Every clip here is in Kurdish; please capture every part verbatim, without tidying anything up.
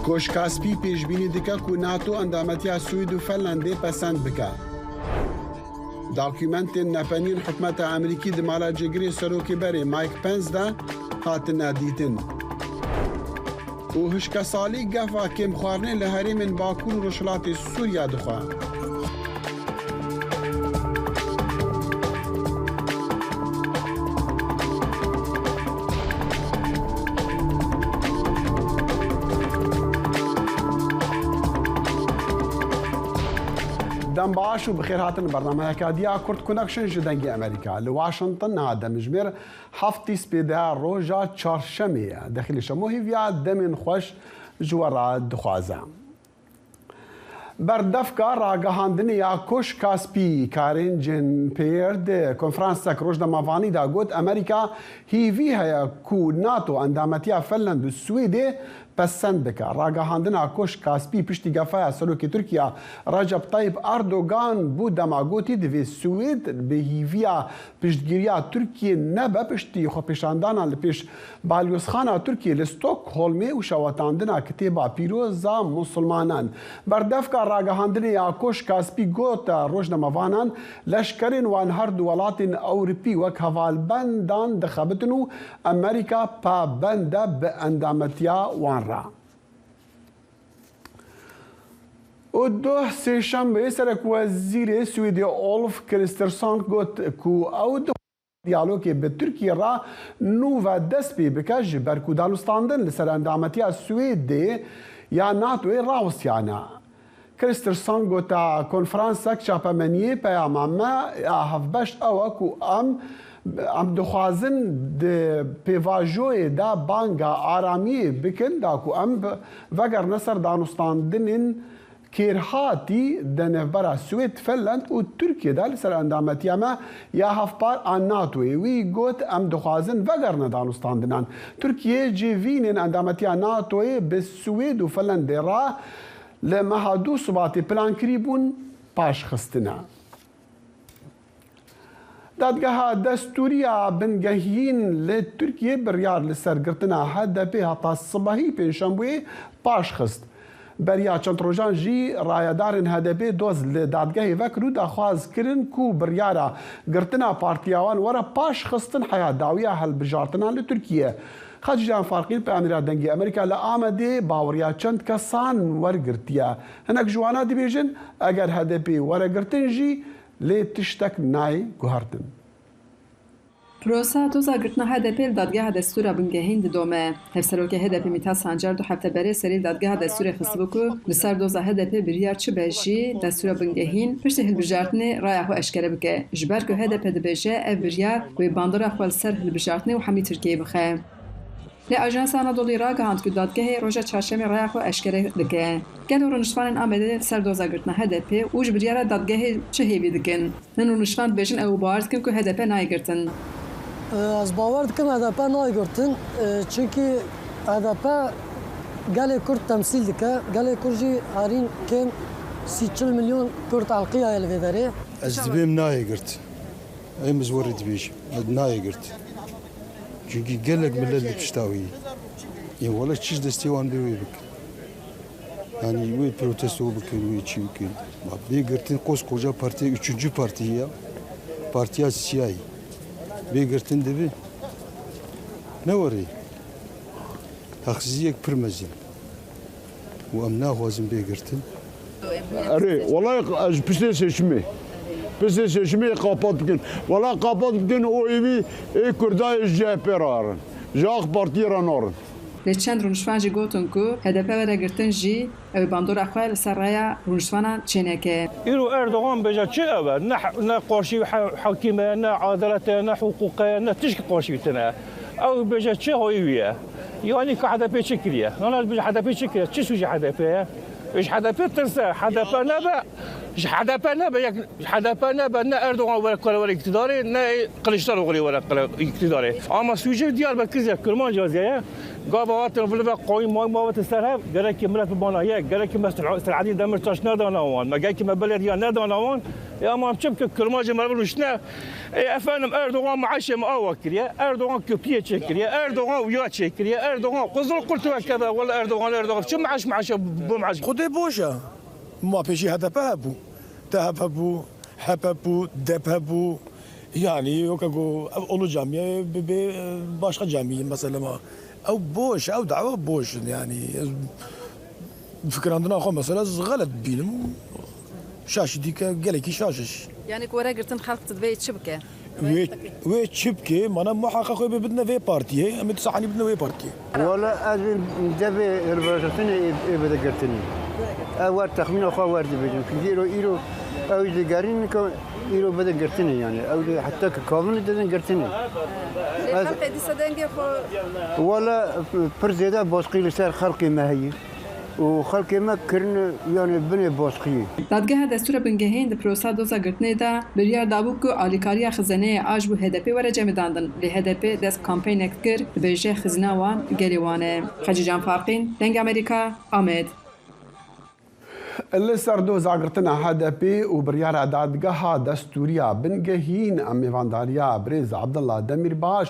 Koş Kaspî pêşbînî dike ku NATO endametiya Swêd û Finlandê pesend bike. Dokumentên nepeniyên hikûmeta Amerîkî di mala cêgirê serokê berê Mike Pence de hatine dîtin. Û hişkesalî gefa kêmxwarinê li herêmên Bakur û Rojhilatê Sûriya dixwe. Dem baş û bi xêr hatin bernameyeka diya Kurd Connection ji Dengê Amerîka. Li Washington niha demjimêr heftî spêdeha roja çarşemê ye. Dexîlê Şemo hîviya demên xweş ji we re dixwaze. Berdevka ragihandinê ya Koş Kaspî Karen Jean-Pierre di konferansek rojnamevanî de got, Amerîka hîvî heye ku NATO endametiya Finland û Swêdê pesend bike. Ragihandina Koş Kaspî piştî gefa ya Serokê Tirkiye Recep Tayyip Erdogan bû dema gotî, divê Swêd bi hîviya piştgiriya Tirkiyê nebe piştî xwepêşandana li pêş Balyozxana Tirkiyê li Stockholmê û şewitandina kitêba pîroz a Musulmanan. Berdevka ragihandinê ya Koş Kaspî gote rojnamevanan, leşkerên wan her du welatên Ewropî wek hevalbendan dixebitin û Amerîka pabend e bi endametiya wan re. Û doh sêşembeyê Serekwezîrê Swêdê Ulf Kristersson got ku ew di diyalogê bi Tirkiyê re nû ve dest pê bike, ji ber ku danûstandin li ser endametiya Swêdê ya NATOyê rawestiyane. Kristersson gote, konferansek çapemeniyê, peyama me ya hevbeş ew e ku em, em dixwazin di pêvajoyê de banga aramiyê bikin, da ku em bi-, vegerine ser danûstandinên kêrhatî di navbera Swêd, Finland û Tirkiyê de li ser endametiya me ya hevpar a NATOyê. Wî got, em dixwazin vegerine danûstandinan. Tirkiye civînên endametiya NATOyê bi Swêd û Finlandê re li meha du Sibatê plankirî bûn, paş xistine. Dadgeha Destûrî ya Bingehîn li Tirkiyê biryar li ser girtina H D P heta sibehî pêncşembeyê paş xist. Beriya çend rojan jî rayedarên H D P doz li dadgehê vekir û daxwaz kirin ku biryara girtina partiya wan were paş xistin, heya dawiya hilbijartinan li Tirkiye. Xecîcan Farqîn, peyamnêra Dengê Amerîka li Amedê, baweriya çend kesan wergirtiye. Hinek ji wana dibêjin, eger H D P were girtin jî, lê tiştek nayê guhertin. Prosa doza girtina H D P li Dadgeha Destûra Bingehîn didome. Hevserokê H D P Mîthat Sancar du hefte berê serî li Dadgeha Destûrê xistibû ku li ser doza H D P biryar çi be jî, Destûra Bingehîn piştî hilbijartinê raya xwe eşkere bike. Ji ber ku H D P dibêje ev biryar wê bandora xwe li ser hilbijartinê û hemî Tirkiyeyê bixe. Lê Ajansa Anadoluyê ragihand ku dadgehê roja çarşemê raya xwe eşkere dike. Gelo rûniştvanên Amedê li ser doza girtina H D P û ji biryara dadgehê çi hêvî dikin? Hin rûniştvan dibêjin ew bawer dikin ku H D P nayê girtin. Ez bawer dikim H D P nayê girtin, çunkî H D P gelê Kurd temsîl dike. Gelê Kurd jî herîn kêm sî çil milyon Kurd elqiyaye li vê derê. Ez dibêm nayê girt. Em ji we re dibêjin, nayê girt. Çunkî gelek milet li pişta wî ye. Ê wele çi ji destê wan bê wê bikin. Yanî wê protesto bikin, wê çi bikin. Bak, bê girtin koskoca partiye, üçüncü parti ya. Partiya siyayî. Bê girtin dibi. Ne werê? Heqsiziyek pir mezin. Û em naxwazin bê girtin. Erê, wela ez piştê seçimê. Piştê seçimê qapat bikin. Wela qapat bikin û êvî ê Kurdayê ji C H P re herin. Ji AK Partiyê re narin. Lê çend rûniştvan jî gotin ku H D P were girtin jî ew ê bandora xwe li ser raya rûniştvanan çêneke. Îro Erdogan bêje çi ev e? Ne, ne qarşî he-, hekîm e, ne edalet e, ne hiqûq e, ne tişkî qarşî tune ye. Ew bêje çi hoyî wî ye? Yanî ka H D P çi kiriye? Nana bêje H D P çi kiriye? Çi sûcê H D P ye? Ji H D P tirse, H D P nebe, ji H D P nebe, yek, ji H D P nebe, ne Erdogan were kare were îktidarê, ne Kiliçdaroglu were kare îktidarê. Ama sûcê Diyarbekir ye, Kirmanc ye. Gava hatin vilive qoyî may ma vete ser hev, gerekî milet bibana yek, gerekî me Sel-, Selahaddîn Demirtaş nedana wan, me gerekî me belediya nedana wan, e, ama em çi bikin, kirmacê me rûştine, e, efendim, Erdogan meaşê me awa kiriye, Erdogan köpiyê çêkiriye, Erdogan uya çêkiriye, Erdogan qizil qurt wekeve, wele Erdogan, Erdogan, çi meaş, meaşe bu meaş? Xwedê boş e. Ma pêşî H D P hebû. T H P hebû, H P hebû, D P hebû. Yani yok ku ev Ulu Camiye bi, bi, e, başka camiye mesela ma. Ew boş, ew dawa boş yani. Ez fikirandina xwe mesela ez xelet bînim. Şaşî dîke gelekî şaş iş. Yani ku were girtin xelk tu divê çi bike? Wê, wê çi bike? Mana muhaqa xwe bidine vê partiyê. Em ê sahanî bidine vê partiyê. Wala ez ê devê hilbijartinê ê, ê bide girtinê. Ew wer texmîna xwe wer dibêjim. Çünkü îro, îro ew digerîn ku îro bide girtinê yani. Ew de heta ki kavin didin girtinê. Lê xelkê dîsa dengê xwe. Wala pir zêde baskî li ser xelkê me heye. Û xelkê me kirine, yani binê baskiyê. Dadgeha Destûra Bingehîn di prosa doza girtinê de biryar dabû ku alîkariya xizaneyê a ji bo H D P were cemidandin, lê H D P dest bi kampeynek kir, dibêje xizina wan gelê wan e. Xecîcan Farqîn, Dengê Amerîka, Amed. Li ser doza girtina H D P û biryara Dadgeha Destûriya Bingehîn, em mêvandariya birêz Abdullah Demîrbaş,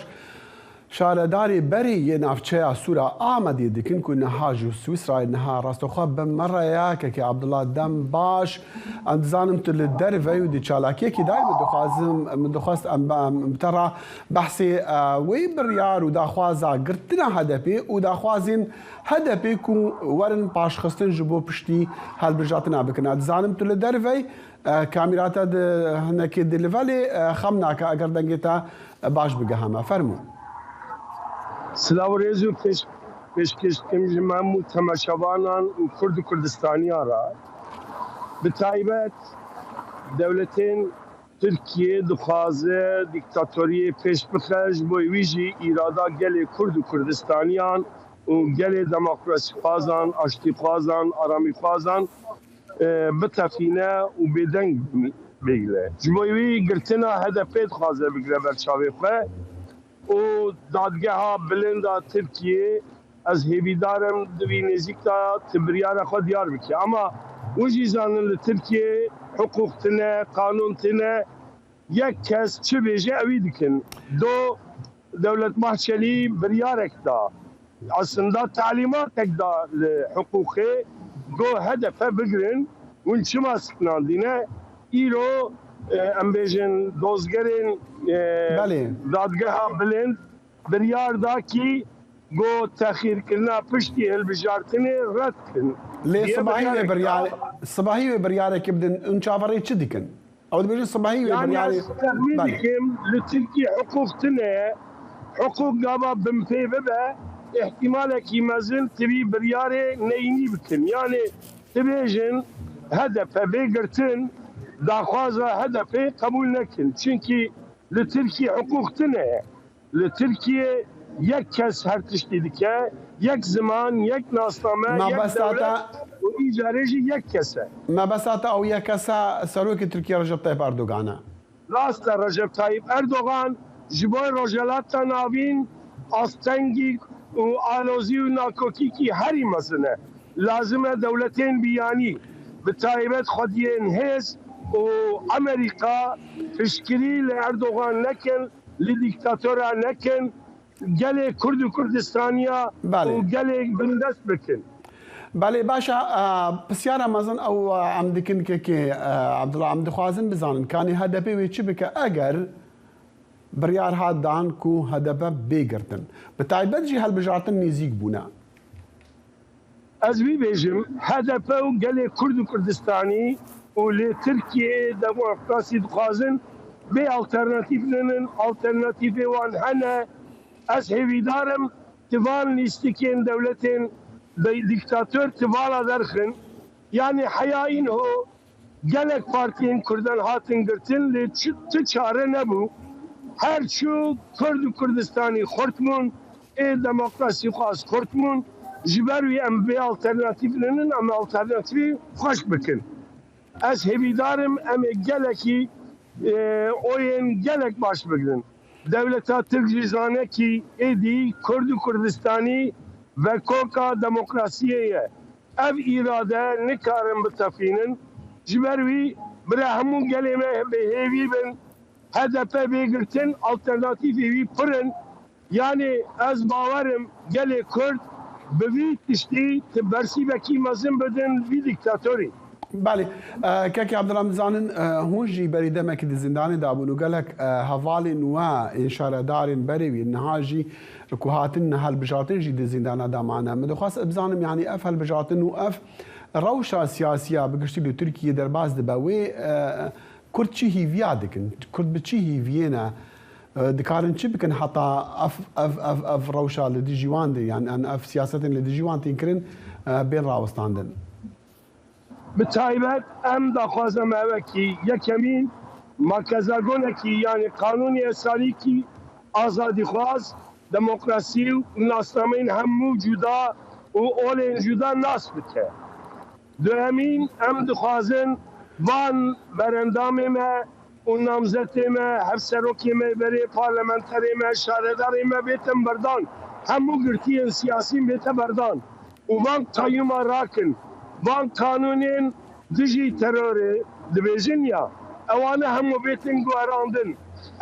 Şaredarê berê yê navçeya Sûra Amedê dikin ku niha ji Swîsrayê niha rastexwe bi me re ye. Kekê Abdullah, dem baş. Em dizanim tu li derve yî û di çalakiyekî de yî. Min dixwazim, min dixwest em, em bi te re behsê, e, wê biryar û daxwaza girtina H D P û daxwazên H D P ku werin paşxistin ji bo piştî hilbijartina bikin. Ez dizanim tu li derve yî. E, kamîra te di hinekê di livelê, e, xem nake eger dengê te, e, baş bigehe me. Fermû. Silav û rêz û pêş-, pêşkêş dikim ji me hemû temaşevanan û Kurd û Kurdistaniyan re. Bi taybet dewletên Tirkiye dixwaze dîktatoriyê pêş bixe, ji bo wî jî îrada gelê Kurd û Kurdistaniyan û gelê demokrasîxwazan, aştîxwazan, aramîxwazan e, bitefîne û bêdeng bigire. Ji bo wî girtina H D P dixwaze bigire ber çavê xwe û dadgeha bilind a Tirkiyê, ez hêvîdar im di vî nêzîk de ti biryara xwe diyar bike. Ama hûn jî zanin li Tirkiyê hiqûq tine, qanûn tine, yek kes çi bêje ewî dikin. Do Dewlet Bahçelî biryarek da. Aslında talîmatek da li hiqûqê, got H D P bigirin, hûn çima sikinandîne? Îro, e, em bêjin dozgerên, e, Belê. Dadgeha Bilind biryar da kî got texîrkirina piştî hilbijartinê red kin. Lê Diye sibahî wê biryarek biryar-, da. Sibahî wê biryarekê bidin, hûn çaverê çi dikin? Ew dibêjin sibahî wê Yani biryarê ez texmîn Belê. Dikim, li Tirkiyê hiqûq tine, hiqûq gava binpê bibe, îhtimalekî mezin ti vî biryarê neyînî bikin. Yani dibêjin H D P bê girtin, daxwaza H D P qebûl nekin. Çunkî li Tirkiyê hiqûq tine. Li Tirkiyê yek kes her tiştî dike, yek ziman, yek nasname, yek Mabesta te dewlet û îcarê jî yek kes e. Mabesta te ew yek kes e, serokê Tirkiyê Recep Tayyip Erdogan e. Rast e, Recep Tayyip Erdogan ji bo Rojhelata Navîn astengî û alozî û nakokîkî herî mezin e. Lazim e dewletên biyanî, bi taybet xwediyên hêz û Amerîka piştgirî li Erdogan nekin, li dîktatora nekin, gelê Kurd û Kurdistaniya Belê. Û gelê bindest bikin. Belê, baş e, e, pisyara mezin ew, e, em dikin kekê, e, Abdullah, em dixwazin bizanin, kanî H D P wê çi bike eger biryar hat dan ku H D P bê girtin? Bi taybet jî hilbijartin nêzîk bûne. Ez wî bêjim, H D P û gelê Kurd û Kurdistanî û lê Tirkiyeyê demokrasî dixwazin, bê alternatîf ninin, alternatîfê wan hene. Ez hêvîdar im, ti van lîstikên dewletên de-, dîktator ti vala derxin. Yanî heya înho Gelek partiyên Kurdan hatin girtin, lê çi, ti çare nebû. Her çû Kurd û Kurdistanî xurt bûn, ê demokrasî xwaz xurt bûn. Ji ber wî em vê alternatîf ninin, em alternatîfî xweş bikin. Ez hêvîdar im, em ê gelekî, e, oyên gelek baş bigrin. Dewleta Tirk jî zane kî êdî Kurd û Kurdistanî vekoka demokrasiyê ye. Ev îrade nikarin bitefînin. Ji ber wî bira hemû gelê me bi hêvî bin. H D P bê girtin, alternatîfê wî pir in. Yanî ez bawer im gelê Kurd bi vî tiştî ti bersîvekî mezin bidin vî dîktatorî. Belê, e, kekê Abdullah, em dizanin, e, hûn jî berî demekî di zîndanê de bûn û gelek, e, hevalên we ên şaredarên berê wî niha jî ku hatin hilbijartin jî di zîndana de mane. Min dixwest bizanim, yanî ev hilbijartin û ev rewşa siyasî ya bi giştî li Tirkiyê derbas dibe. Wê, e, Kurd çi hîviya dikin? Kurd bi çi hîviyê ne? E, dikarin çi bikin heta ev, ev, ev, ev rewşa li dijî wan de, yan, yan ev siyasetên li dijî wan tên kirin, e, bên rawestandin? Bi taybet em daxwaza me ew e kî yekemîn makezagonekî, yanî qanûnê esarî kî azadîxwaz, demokrasî û nasnameyên hemû cuda û olên cuda nas bike. Duyemîn, em dixwazin van berendamê me û namzetê me, hevserokê me, berê parlamenterê me, şaredarê me bêtin berdan. Hemû girtiyên siyasî bête berdan û van qeyûma rakin, van qanûnên dijî terorê dibêjin ya, ewane hemû bêtin guherandin.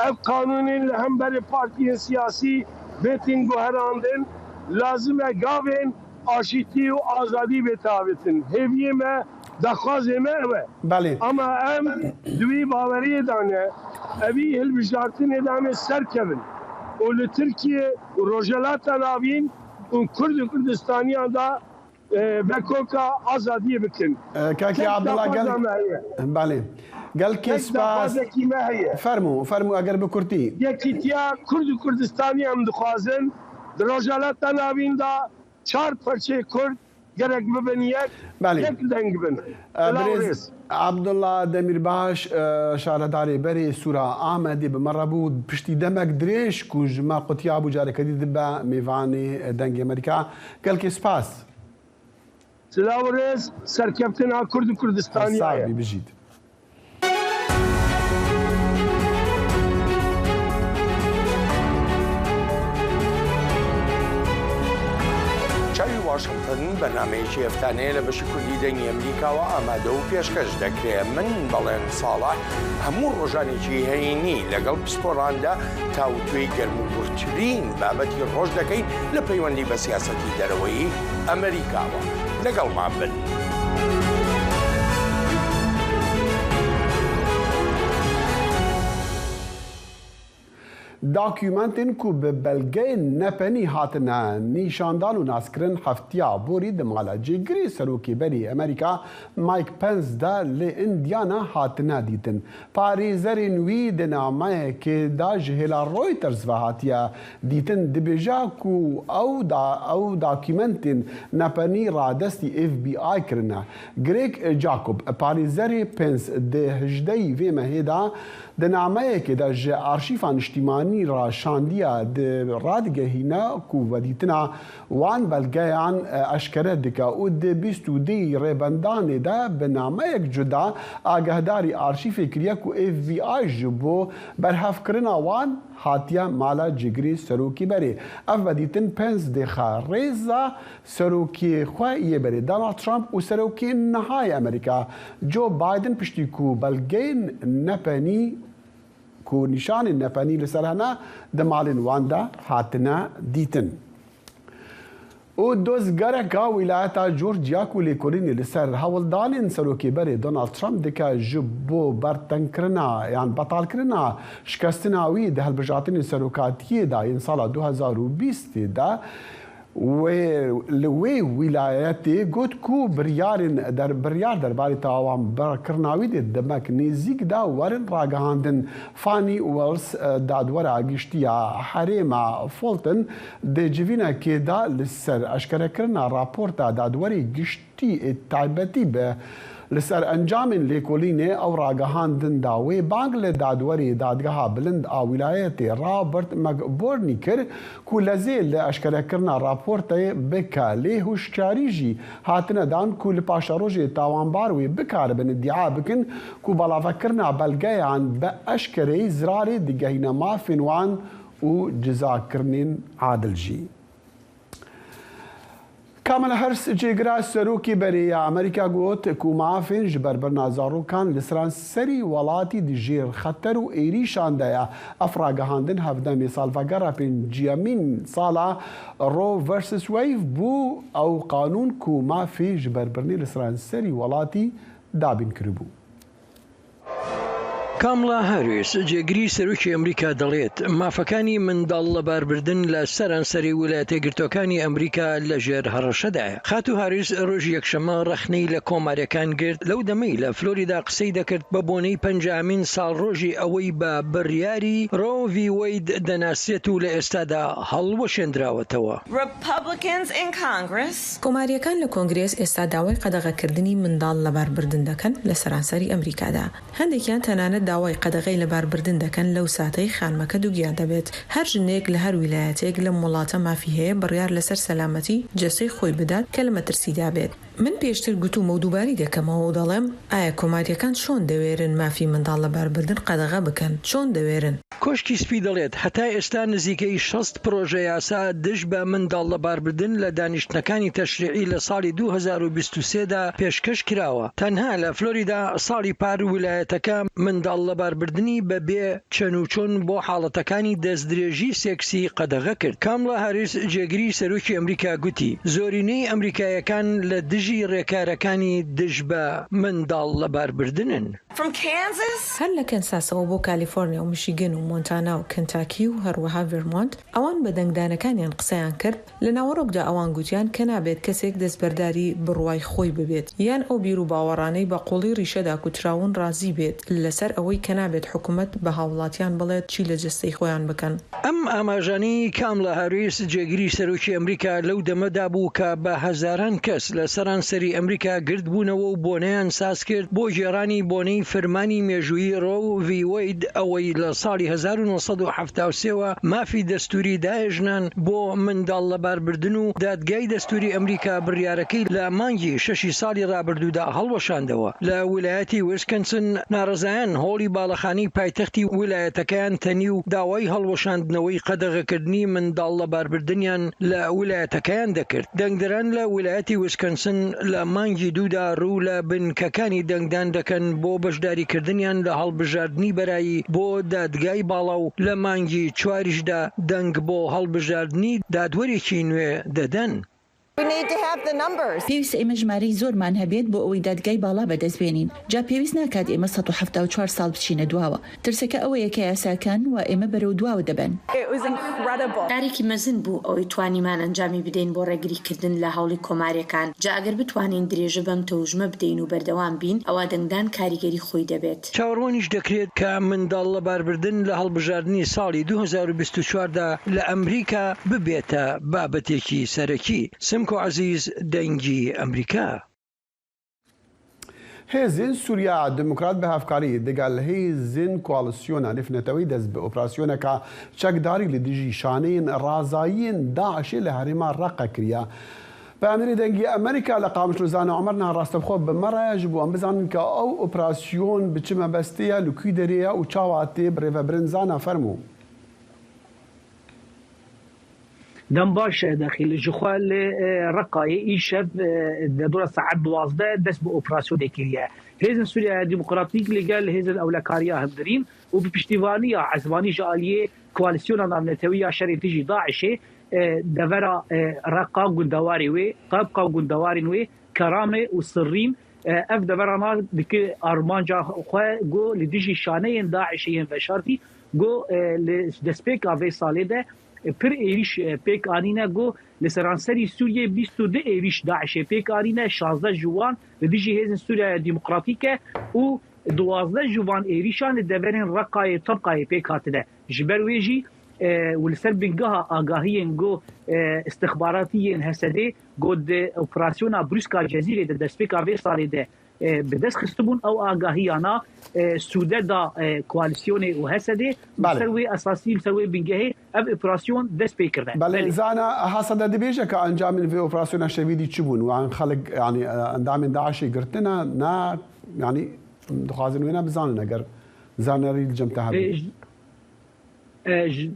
Ev qanûnên li hemberî partiyên siyasî bêtin guherandin, lazim e gavên aşîtî û azadî bête avêtin. Hêviyê me, daxwazê me ew e. Belê. Ama em di wî baweriyê de ne, evî hilbijartinê de em ê serkevin û li Tirkiye û Rojhelata Navîn û Kurd û Kurdistaniyan de, e, vekoka azadiyê bikin. E, Kekê Tek Abdullah, daxwaza gel-, me heye. Belê. Gelkê Tek spas. Daxwazekî me heye. Fermû, fermû, eger bi kurtî. Yekîtiya Kurd û Kurdistanî em dixwazin. Di Rojhelata Navîn de çar perçeyê Kurd gerek bibin yek, Belê. Yek deng bin. E, Silav û birêz rêz. Abdullah Demîrbaş, e, şaredarê berê Sûra Amedê bi me re bû. Piştî demek dirêj ku ji me qutiyabû, careke dî dibe mêvanê, e, Dengê Amerîka. Gelkê spas. Silav û rêz, serkeftina Kurd û Kurdistaniya ye. Sağ bî, bijît. Çavi Washington بەرنامەیەکی هەفتانەیە لە بەشی کوردی دەنگی ئەمریکاوە ئامادە و پێشکەش دەکرێت. من بەڵێن ساڵح هەموو ڕۆژانێکی هەینی لەگەڵ پسپۆراندا تاوتوێی گەرموگوڕترین بابەتی ڕۆژ دەکەین لە پەیوەندی بە سیاسەتی دەرەوەی ئەمریکاوە. لەگەڵمان بن. Dokûmentên ku bi belgeyên nepenî hatine nîşandan û naskirin heftiya borî di mala cêgirê serokê berî Amerîka Mike Pence de li Indiana hatine dîtin. Parêzerên wî di nameyekê de ji hêla Reuters ve hatiye dîtin, dibêje ku ew da, ew dokûmentên nepenî radestî F B I kirine. Greg Jacob, parêzerê Pence, di hejdehê vê mehê de di nameyekê de ji arşîfa niştîmanî re şandiye, di radigehîne ku vedîtina wan belgeyan, e, eşkere dike û di bîst û duyê rêbendanê de bi nameyek cuda agahdarî arşîfê kiriye ku F B I ji bo berhevkirina wan hatiye mala cîgirê serokê berê. Ev vedîtin Pence dixe rêza serokê xwe yê berê Donald Trump û serokê niha yê Amerîka Joe Biden piştî ku belgeyên nepenî ku nîşanên nepenî li ser hene di malên wan de hatine dîtin. Û dozgereka wîlayeta Georgia ku lêkolînê li ser hewldanên serokê berê Donald Trump dike ji bo bertengkirina yan betalkirina şikestina wî di hilbijartinên serokatiyê de yên sala du hezar û bîstê de, Wê, li wê wîlayetê got ku biryarên der-, biryar derbarê tawanberkirina wî dê demek nêzîk de werin ragihandin. Fani Wells, e, dadwera giştî ya herêma Fulton, di civînekê de li ser eşkerekirina raporta dadwerê giştî ê taybetî bi Li ser encamên lêkolînê ew ragihandin da. Wê bang li dadwerê Dadgeha Bilind a Wîlayetê Robert McBurney kir ku lezê li eşkerekirina raportê bike, lê hişyarî jî hatine dan ku li paşerojê tawanbar wê bikaribin îdia bikin ku belavekirina belgeyan bi eşkereyî zirarê digehîne mafên wan û cizakirinên adil jî. Kamala Harris, cêgira serokê berê ya Amerîka, got ku mafên ji berbirina zarokan li seranserî welatî di jêr xeter û êrîşan de ye. Ev ragihandin hevdemê salvegera pêncemîn sala Roe versus Wade bû, ew qanûn ku mafê ji berbirinê li seranserî welatî dabîn kiribû. Kamala Harris, جێگری سەرۆکی ئەمریکا دەڵێت مافەکانی منداڵ لەباربردن لە سەرانسەری ویلایەتە یەکگرتووەکانی ئەمریکا لە ژێر هەڕەشەدایە. خاتوو هاریس ڕۆژی یەکشەممە ڕەخنەی لە کۆماریەکان گرت لەو دەمەی لە فلۆریدا قسەی دەکرد بە بۆنەی پەنجاهەمین ساڵڕۆژی ئەوەی بە بڕیاری ڕۆ ڤی وەید دەناسرێت و لە ئێستادا هەڵوەشێندراوەتەوە. Republicans in Congress. کۆماریەکان لە کۆنگرێس ئێستا داوای قەدەغەکردنی منداڵ لەباربردن دەکەن لە سەرانسەری ئەمریکادا. هەندێکیان تەنانەت داوای قەدەغەی لەباربردن دەکەن لەو ساتەی خانمەکە دووگیان دەبێت. هەر ژنێک لە هەر ویلایەتێک لەم وڵاتە مافی هەیە بڕیار لەسەر سەلامەتی جەستەی خۆی بدات کە لە مەترسیدا بێت. من پێشتر گوتوومە و دووبارەی دەکەمەوە و دەڵێم، ئایا کۆمارییەکان چۆن دەوێرن مافی منداڵ لەباربردن قەدەغە بکەن؟ چۆن دەوێرن؟ کۆشکی سپی دەڵێت هەتا ئێستا نزیکەی شەست پرۆژە یاسا دژ بە منداڵ لەباربردن لە دانیشتنەکانی تەشریعی لە ساڵی دوو هەزار و بیست و سێ دا پێشکەش کراوە. تەنها لە فلۆریدا ساڵی پار ویلایەتەکە منداڵ لەباربردنی بە بێ چەنوچۆن بۆ حاڵەتەکانی دەستدرێژی سێکسی قەدەغە کرد. کاملا هاریس جێگری سەرۆکی ئەمریکا گوتی زۆرینەی ئەمریکایەکان لە دژی ڕێکارەکانی دژ بە منداڵ لەباربردنن. From Kansas. هەر لە کەنساسەوە بۆ کالیفۆرنیا و میشیگن و مۆنتانا و کنتاکی و هەروەها ڤێرمۆنت، ئەوان بە دەنگدانەکانیان قسەیان کرد. لە ناوەڕۆکدا ئەوان گوتیان کە نابێت کەسێک دەستبەرداری بڕوای خۆی ببێت یان ئەو بیروباوەڕانەی بە قوڵی ڕیشەدا کوتراون ڕازی بێت لەسەر ئەوەی کە نابێت حکومەت بە هاوڵاتیان بڵێت چی لە جەستەی خۆیان بکەن. ئەم ئاماژانەی کاملا هاریس جێگری سەرۆکی ئەمریکا لەو دەمەدا بوو کە بە هەزاران کەس لە سەرانسەری ئەمریکا گردبوونەوە و بۆنەیان ساز کرد بۆ گێڕانی بۆنەی فرمانی مێژووی ڕۆ ڤی وەید، ئەوەی لە ساڵی هەزار و نۆ سەد و حەفتا و سێ وە مافی دەستووری دایە ژنان بۆ منداڵ لەباربردن و دادگای دەستووری ئەمریکا بڕیارەکەی لە مانگی شەشی ساڵی ڕابردوودا هەڵوەشاندەوە. لە ویلایەتی ویسکنسن ناڕەزایان هۆڵی باڵەخانەی پایتەختی ویلایەتەکەیان تەنی و داوای هەڵوەشاندنەوەی قەدەغەکردنی منداڵ لەباربردنیان لە ویلایەتەکەیان دەکرد. دەنگدەران لە ویلایەتی ویسکنسن لە مانگی دوودا ڕوو لە بنکەکانی دەنگدان دەکەن بۆ بەشداریکردنیان لە هەڵبژاردنی بەرایی بۆ دادگای باڵا و لە مانگی چواریشدا دەنگ بۆ هەڵبژاردنی دادوەرێکی نوێ دەدەن. We need to have the numbers. پێویستە ئێمە ژمارەی زۆرمان هەبێت بۆ ئەوەی دادگای باڵا بەدەست بێنین. جا پێویست ناکات ئێمە سەد و حەفتا و چوار ساڵ بچینە دواوە. ترسەکە ئەوەیە کە یاساکان و ئێمە بەرەو دواوە دەبەن. It was incredible. کارێکی مەزن بوو ئەوەی توانیمان ئەنجامی بدەین بۆ ڕێگریکردن لە هەوڵی کۆماریەکان. جا ئەگەر بتوانین درێژە بەم تەوژمە بدەین و بەردەوام بین، ئەوا دەنگدان کاریگەری خۆی دەبێت. چاوەڕوانیش دەکرێت کە منداڵ لەباربردن لە هەڵبژاردنی ساڵی دوو هەزار و بیست و چوار دا لە ئەمریکا ببێتە بابەتێکی سەرەکی. سمکۆ عەزیز، دەنگی ئەمریکا. Hêzên Sûriya Demokrat bi hevkarî digel hêzên Koalîsyona Nêvneteweyî dest bi operasyoneka çekdarî li dijî şaneyên razayiyên DAIŞê li herêma Reqa kiriye. Peyamnêrê Dengê Amerîka li Qamişlo Zana Omer niha rastevxwe bi me re ye, ji bo em bizanin ke ew operasyon bi çi mebestê ye, li kû derê ye û çawa tê birêvebirin. Zana, fermo. Dem baş Dexîl, ji xwe li Reqayê îşev debora saet duwazdeh dest bi operasyonê kiriye. Hêzên Sûriya Demokratîk li gel hêzên ewlekariya hevdirîn û bi piştîvaniya ezmanî ji aliyê Koalîsyona Navnetewî ya Şerê Dijî DAIŞê, devera Reqa, gundewarê wê, Qebqa û gundewarên wê, Keramê û Sirrîn, ev deverana dike armanca xwe ku li dijî şaneyên DAIŞê yên veşartî ku li destpêka vê salê de pir êrîş pêk anîne ku li seranserî Sûriyê bîst û du êrîş DAIŞê pêk anîne, şazdeh ji wan li dijî Hêzên Sûriya Demokratîk e û duwazdeh ji van êrîşan li deverên Reqayê, Tebqayê pêk hatine. Ji ber wê jî û li ser bingeha agahiyên ku îstixbaratî yên H S D'ê ku di operasyona Brûska Cezîrê di destpêka vê salê de e, bi dest xistibûn ew agahiyana, e, sûde da, e, koalîsyonê û H S D'ê. Belê. Ser wê esasî, li ser wê bingehê ev operasyon dest pê kirine. Belê, Belê. Zana, Hesede dibêje ke encamên vê operasyona şevîdî çi bûn? Wan xelk, yanî, e, endamên DAIŞê girtine, na, yanî, dixwazin wêne bizanin eger zanerî li cem te hebe. E, j-, e, j-,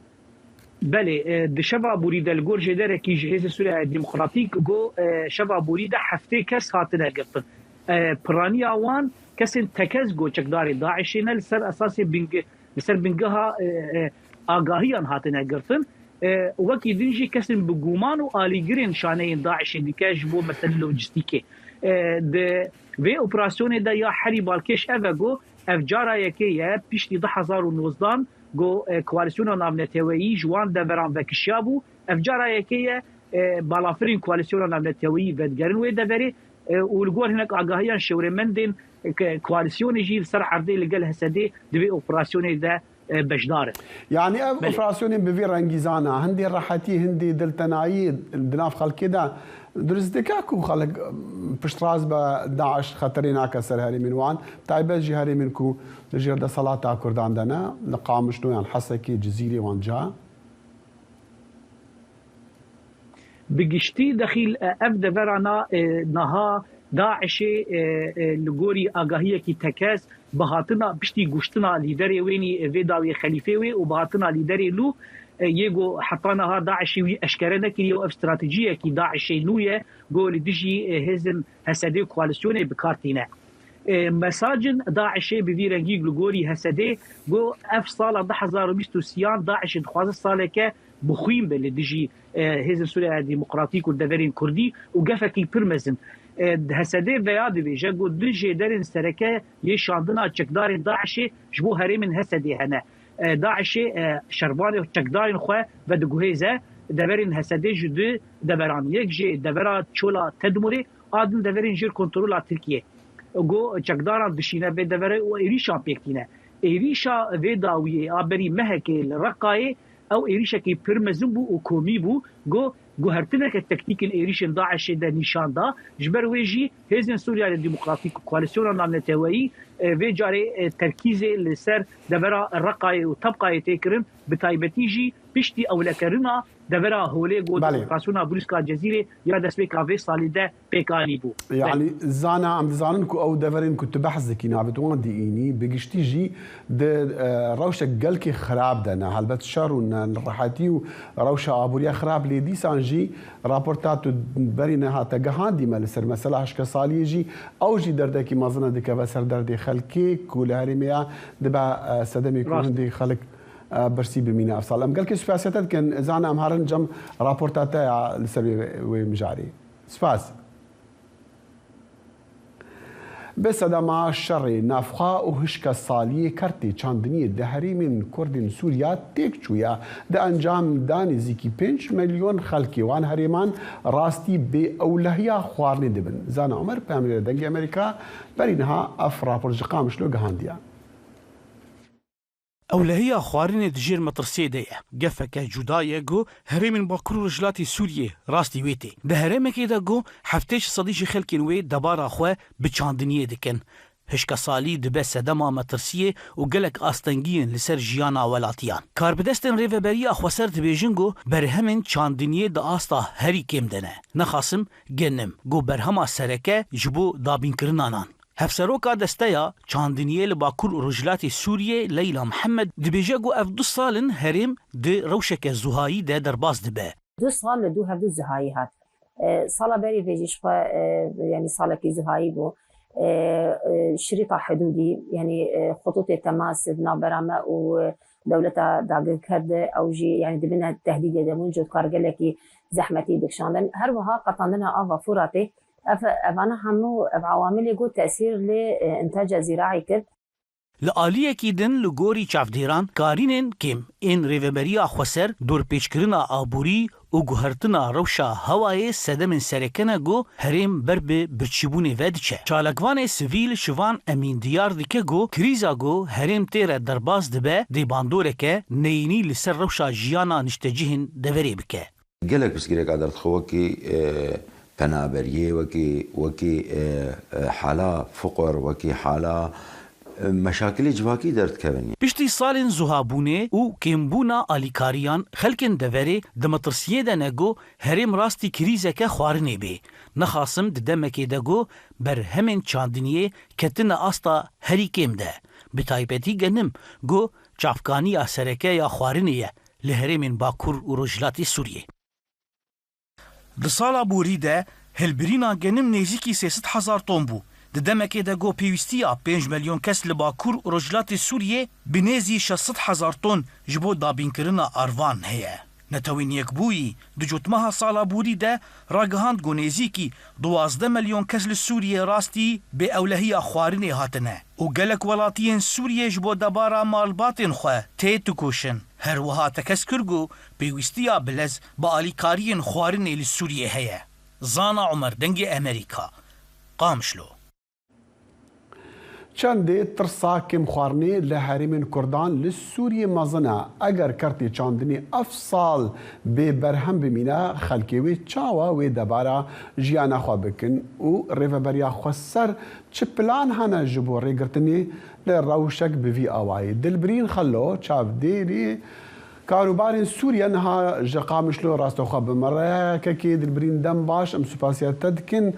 belê, e, di şeva borî de li gor jêderekî ji Hêzên Sûriya Demokratîk got, e, şeva borî de heftê kes hatine girtin. E, piraniya wan kesên tekez got çekdarê DAIŞê ne, li ser esasê binge-, li ser bingeha, e, e, agahiyan hatine girtin. E, wekî din jî kesên bi guman û alîgirên şaneyên DAIŞê dike ji bo mesele lojîstîkê. E, di vê operasyonê de ya herî balkêş ev e ku ev cara yekê ye, piştî du hezar û nozdan ku, e, koalîsyona navneteweyî ji wan deveran vekişiyabû. Ev cara yekê ye, e, balafirên koalîsyona navneteweyî vedigerin wê deverê, e, û li gor hinek agahiyan şêwrêmendên, e, ke-, koalîsyonê jî li ser erdê li gel H S D'ê di vê operasyonê de e, beşdar in. Yanî ev Belê. operasyonên bi vî rengî Zana, hindê rehetî, hindê diltenayî di nav xelkê de dirust dike ku xelk, em, piştrast be DAIŞ xeterê nake ser herêmên wan, taybet jî herêmên ku li jêr desthilata Kurdan de ne, li Qamişlo yan Hesekê, Cizîrê wan ca. Bi giştî dexîl, e, ev deverana, e, niha DAIŞê, e, e, li gorî agahiyekî tekez bi hatina piştî goştina lîderê wênî, e, vê dawiyê xelîfê wê û bi hatina lîderê nû, e, yê ku heta niha DAIŞê wî eşkere nekiriye û ev stratejiyekî DAIŞê nû ye ku li dijî, e, hêzên H S D'ê û koalîsyonê bi kar tîne. E, mesajin DAIŞê bi vî rengî li gorî H S D'ê got, ev sala du hezar û bîst û sêyan DAIŞê dixwaze saleke bi xwîn be li dijî, e, Hêzên Sûriya Demokratîk û deverên Kurdî û gefekî pir mezin. E, H S D'ê veya dibêje got du jêderên sereke yê şandina çekdarên DAIŞê ji bo herêmên H S D'ê hene. E, DAIŞê, e, şervanê çekdarên xwe vediguhêze, deverên H S D'ê ji du deveran, yek jê devera Çola Tedmurê, a din deverên jêr kontrola Tirkiyê. Go çekdaran dişîne vê deverê û êrîşan pêk tîne. Êrîşa vê dawiyê a berî mehekê li Reqayê, ew êrîşekî pir mezin bû û komî bû. Go guhertineke tektîkên êrîşên DAIŞê de nîşan da. Ji ber wê jî Hêzên Sûriya Demokratîk û Koalîsyona Navneteweyî, e, vê carê, e, terkîzê li ser devera Reqayê û Tebqayê tê kirin, bi taybetî jî piştî ewlekerina devera Holê got Belê. operasyona Brûska Cezîrê ya destpêka vê salê de pêk anî bû. Yanî Belê. Zana, em dizanin ku ew deverên ku tu behs dikî navê wan dî înî, bi giştî jî di, e, rewşek gelkî xirab de ne. Helbet şer û ne rehetî û rewşa aboriya xirab, lê dîsan jî raporta tu berî niha te gihandî me li ser mesela hişkesaliyê jî, ew jî derdekî mezin e dikeve ser derdê xelkê ku li herêmê ya dibe, e, sedemê ku Rast. hindî xelk, e, birsî bimîne ev sal. Em gelkî spasiya te dikin, Zana, em herin cem raporta te ya li ser wê, wê mijarê. Spas. Bi sedema şerê navxwe û hişkesaliyê kertê çandiniyê di herêmên Kurdên Sûriya têk çûye. Di encam de nêzîkî pênc milyon xelkê wan herêman rastî bê ewlehiya xwarinê dibin. Zana Omer, peyamnêra Dengê Amerîka, berî niha ev rapor ji Qamişlo gihandiye. Ewlehiya xwarinê di jêr metirsiyê de ye. Gefeke cuda ye ku herêmên Bakur û Rojhilatê Sûriyê rastî wê tê. Di herêmekê de ku heftê ji sedî ji xelkên wê debara xwe bi çandiniyê dikin. Hişkesalî dibe sedema metirsiyê û gelek astengiyên li ser jiyana welatiyan. Karbidestên Rêveberiya Xweser dibêjin ku berhemên çandiniyê di asta herî kêm de ne. Nexasim genim ku berhema sereke ji bo dabînkirina nan. Hevseroka Desteya Çandiniyê li Bakur û Rojhilatê Sûriyê Leyla Mihemed dibêje ku ev du sal in herêm di rewşeke zuhayî de derbas dibe. Du sal li du hevdu zuhayî hat. E, sala berî vê jî ji xwe, e, yanî salekî zuhayî bû. E, e, şirîta hidûdî, yanî, e, xutûtê temas di navbera me û dewleta dagirker de, ew jî, yanî, dibine tehdîdê de bûn, cotkargelekî zehmetî dikişandin. Her wiha qetandina ava Furatê, ev, evana hemû ev ewamilê ku tesîr li, e, întaca zîraî kir. Li aliyekî din, li gorî çavdêran, karînên kêm ên Rêveberiya Xweser dorpêçkirina aborî û guhertina rewşa hewayê sedemên sereke ne ku herêm ber bi birçîbûnê ve diçe. Çalakvanê sivîl Şivan Emîn diyar dike ku krîza ku herêm tê re derbas dibe, dê bandoreke neyînî li ser rewşa jiyana niştecihên deverê bike. Gelek pirsgirêka derdixwe wekî, e, Penaberiyê wekî, wekî, e, e, hala fiqir, wekî hala, e, meşakilê civakî derdikevin. Piştî salên zuhabûnê û kêmbûna alîkariyan, xelkên deverê di metirsiyê de ne ku herêm rastî krîzeke xwarinê bê. Nexasim di demekê de ku berhemên çandiniyê ketine asta herî kêm de. Bi taybetî genim ku çavkaniya sereke ya xwarinê ye li herêmên Bakur û Rojhilatê Sûriyê. Di sala borî de hilbirîna genim nêzîkî sê sed hezar ton bû. Di demekê de ku pêwîstiya pênc milyon kes li Bakur û Rojhilatê Sûriyê bi nêzî şeş sed hezar ton ji bo dabînkirina arvan heye. Netewên Yekbûyî di cotmeha sala borî de ragihand ku nêzîkî duwazdeh milyon kes li Sûriyê rastî bê ewlehiya xwarinê hatine û gelek welatiyên Sûriyê ji bo debara malbatên xwe tê dikoşin. Her wiha tekez kir ku pêwîstiya bilez bi alîkariyên xwarinê li Sûriyê heye. Zana Omer, Dengê Emerîka, Qamişlo. Çendê tirsa kêmxwarinê li herêmên Kurdan li Sûriyê mezin e. Eger kertê çandinê ev sal bê berhem bimîne, xelkê wê çawa wê debara jiyana xwe bikin û Rêveberiya Xweser çi plan hene ji bo rêgirtinê li rewşek bi vî awayî? Dilbirîn Xelo, çavdêrî karûbarên Sûriye, niha ji Qamişlo rastoxwe bi me re. Kekê Dilbirîn, dem baş, em supasiya te dikin.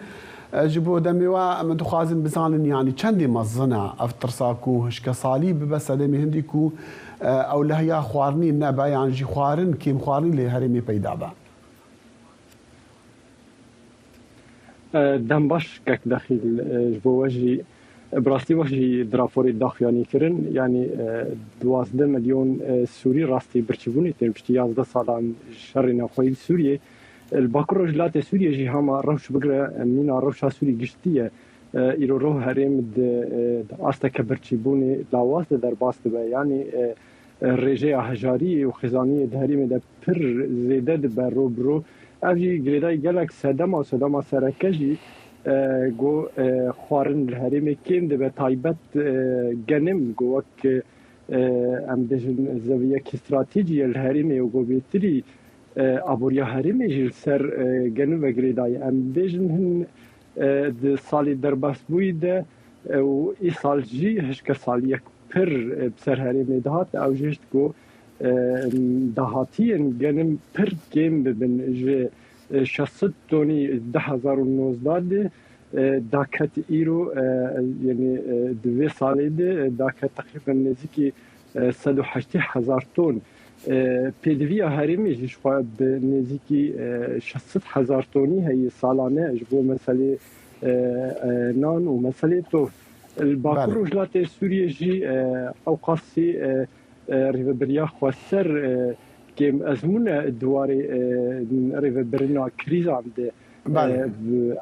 E, ji bo demê we em dixwazin bizanin, yanî çendê mezin e ev tirsa ku hişkesalî bibe sedemê hindî ku, e, ewlehiya xwarinê nebe yan jî xwarin, kêmxwarinî lê herêmê peyda be? E, dem baş kek Dexîl, e, ji bo we jî, e, bi rastî wek jî di raporê daxuyanî kirin, yanî, e, duwazdeh milyon, e, Sûrî rastî birçîbûnê tên piştî yazdeh salan şerê navxweyî li Sûriyê. Li Bakur Rojhilatê Sûriyê jî hema rewş bigire, e, mîna rewşa Sûrî giştî ye. E, îro roh herêm di, e, di asteke birçîbûnê lawaz de derbas dibe. Yanî, e, e, rêjeya hejariyê û xizaniyê di herêmê de pir zêde dibe ro bi ro. Ev jî girêdayî gelek sedema û sedema sereke jî, e, ku, e, xwarin li herêmê kêm dibe, taybet, e, genim ku wek, e, em bêjin zeviyekî stratejî ye li herêmê û ku bêtirî, e, aboriya herêmê jî li ser, e, genim ve girêdayî. Em bêjin hin, e, di salê derbasbûyî de, e, û îsal jî hişkesaliyek pir, e, bi ser herêmê dihat. Ew jî hişt ku, e, dahatiyên genim pir kêm bibin. Ji, e, şeş sed tonî du hezar û nozdeh de, e, daket îro, e, yanî, e, di vê salê de, e, daket teqrîben nêzîkî, e, sed û heştê hezar ton. E, pêdiviya herêmê jî ji xwe bi nêzîkî, e, şeş sed hezar tonî heye salane ji bo meselê, e, e, nan û meselê tof. Li Bakur Belê. Rojhilatê Sûriyê jî, e, ewqasî, e, e, Rêveberiya Xweser, e, kêm ezmûn e di warê, e, rêvebirina krîzan de. Belê. E,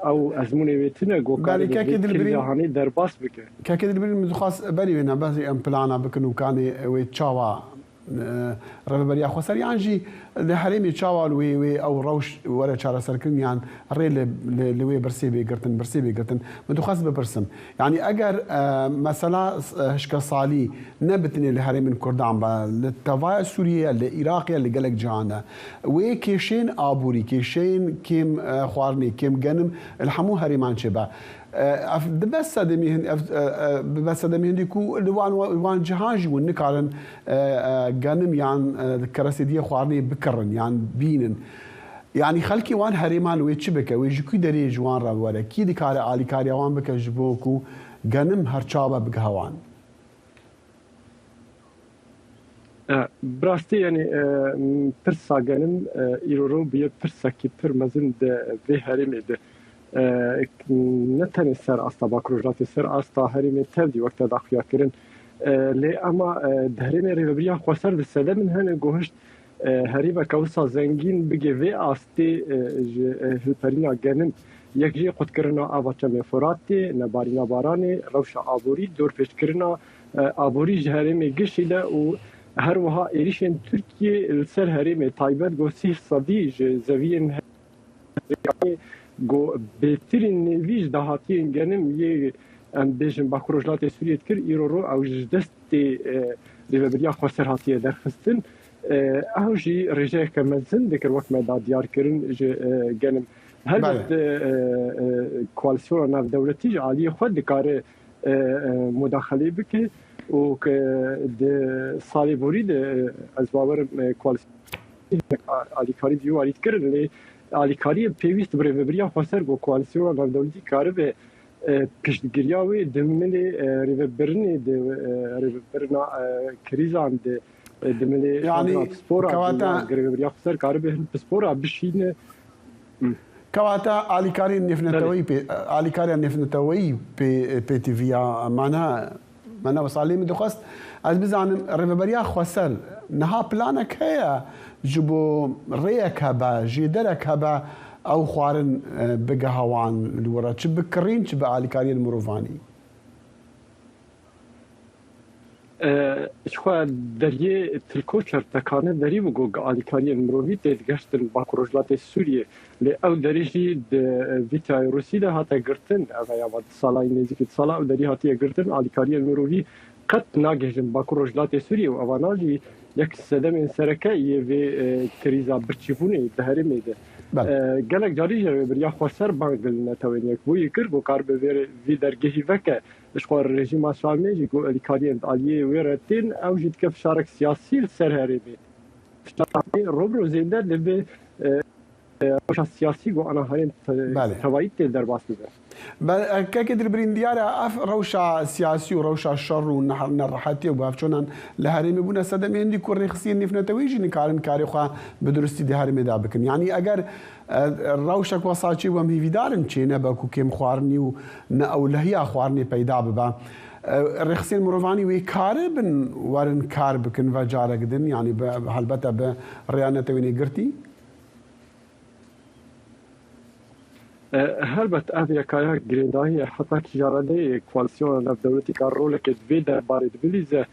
ew ezmûnê wê tune ku Belê, karê kekê vê Dilbirîn, krîza hanê derbas bike. Kekê Dilbirîn, min dixwast berî wê ne, behsî em plana bikin û kanê wê çawa, e, Rêveberiya Xweser yan jî li herêmê çawa li wê, wê ew rewş were çareserkirin yan rê li, li, li wê birsê bê girtin, birsê bê girtin. Min dixwest bipirsim. Yanî eger, e, mesela, e, hişkesalî ne bi tenê li herêmên Kurdan be, li tevaya Sûriyê ye, li Iraqê ye, li gelek cihan de. Wê kêşeyên aborî, kêşeyên kêm, e, xwarinê, kêm genim li hemû herêman çêbe. E, ev dibe sedemî hin-, ev, e, e, bibe sedemî hindî ku li wan, wan cihan jî hûn nikarin, e, e, genim yan, e, kerestê diyê xwarinê bikirin yan bînin. Yanî xelkê wan herêman wê çi bike? Wê ji kû derê ji wan re were? Kî dikare alîkariya wan bike ji bo ku genim her çawa be bigihe wan? E, bi rastî, yanî, e, pirsa genim, e, îro ro bûye pirsekî pir mezin di vê herêmê de. E, ne tenê ser asta Bakur Rojhilatê, ser asta herêmê tevdî wek te daxuya kirin. E, lê ema, e, di herêmê rêvebiriya xweser di sedemên hene gohişt, e, herêmeke wisa zengîn bigê vê astê, e, ji, e, hilperîna genim, yek jê qutkirina ava çemê Furatê, nebarîna baranê, rewşa aborî, dorpêçkirina, e, aborî ji herêmê giştî de û her wiha êrîşên Tirkiyê li ser herêmê taybet ku sîh sedî ji zeviyên herêmê ku bêtirîn nêvî ji dahatiyên genim yê, em bêjin, Bakur Rojhilatê Sûriyê dikir, îro ro ew ji destê, e, Rêveberiya Xweser hatiye derxistin. E, ew jî rêjeyeke mezin dikir, wek me da diyar kirin, ji, e, genim. Helbet, Belê. e, e, e, koalîsyona navdewletî ji aliyê xwe dikare, e, e, mudaxilê bike û ke di salê borî de, e, ez bawerim, e, koalîsyon alîkarî bi wî warî dikirin, lê alîkariyê pêwîst bi rêvebiriya xweser ku koalîsyona navdewletî karibe, e, piştgiriya wê di milê, e, rêvebirinê de, e, rêvebirina, e, krîzan de, e, di milê Yani, şandina pispora kewata- de, ya rêvebiriya xweser karibe hin pispora bişîne. Kewata alîkariyên nêvneteweyî pê, alîkariya nêvneteweyî pê, pê tîviya mana, mana wisa lê min dixwest ez bizanim rêveberiya xweser niha planek heye ji bo rêyek hebe, jêderek hebe ew xwarin, e, bigeha wan li wir re, çi bi kirîn, çi bi alîkariyên mirovanî? E, ji xwe deriyê Tilkoçer tekane derî bû ku alîkariyên mirovî tê digeştin Bakur Rojhilatê Sûriyê. Lê ew derî jî di vîtayê Rûsî de hate girtin. Ev ya va du salayî nêzîkî du sala ew derî hatiye girtin. Alîkariyên mirovî qet nagihîjin Bakur Rojhilatê Sûriyê û evana jî yek sedemên sereke yê vê, e, krîza birçîbûnê di herêmê de. Belê. E, gelek carî jî rêvebiriya xweser bang li Netewên Yekbûyî kir ku karibe vê, vî dergehî veke. Ji xwe rejîma Şamê jî ku alîkariyên di aliyê wê re tên, ew jî dike fişarek siyasî li ser herêmê. Fişarek rû bi rû zêde dibe, e, e, rewşa siyasî ku ana herêm te-, Belê. tevayî tê derbas bibe. Be-, e, kekê Dilbirîn, diyar e, ev rewşa siyasî û rewşa şer û ne-, nerehetiyê û bavçonan li herêmê bûne sedemê hindî ku rêxisiyên nêvneteweyî jî nikarin karê xwe bi durustî di herêmê de bikin. Yanî eger E, rewşek wesa çê û em hêvîdar in çê nebe ku kêmxwarinî û neewlehiya xwarinê peyda bibe. E, rêxisên mirovanî wê karibin werin kar bikin ve carek din, yanî bi, helbete bi rêya Netewên Yekgirtî? E, helbet ev yekaya girêdayî ye, heta kî jara de koalîsyona navdewletî ka rolekê di vê derbarê dibilîze,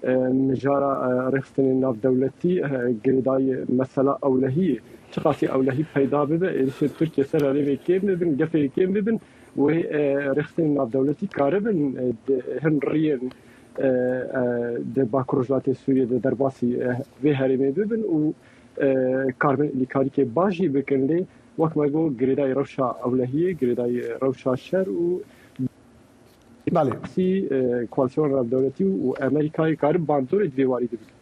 e, mijara, e, rêxistinên navdewletî, e, girêdayî mesela ewlehiyê. Çiqasî ewlehî peyda bibe, êrişên Tirkiye ser herêmê kêm bibin, gefê kêm bibin, wê, e, rêxistinên navdewletî karibin, e, di hin riyên, e, e, di Bakur Rojhilatê Sûriyê de derbasî, e, vê herêmê bibin û, e, karibin alîkarîkê baş jî bikin. Lê wek me got, girêdayî rewşa ewlehiyê, girêdayî rewşa şer û Belê. Sî, e, koalîsyona navdewletî û Amerîkayê karin bandorê di vê warî de bikin.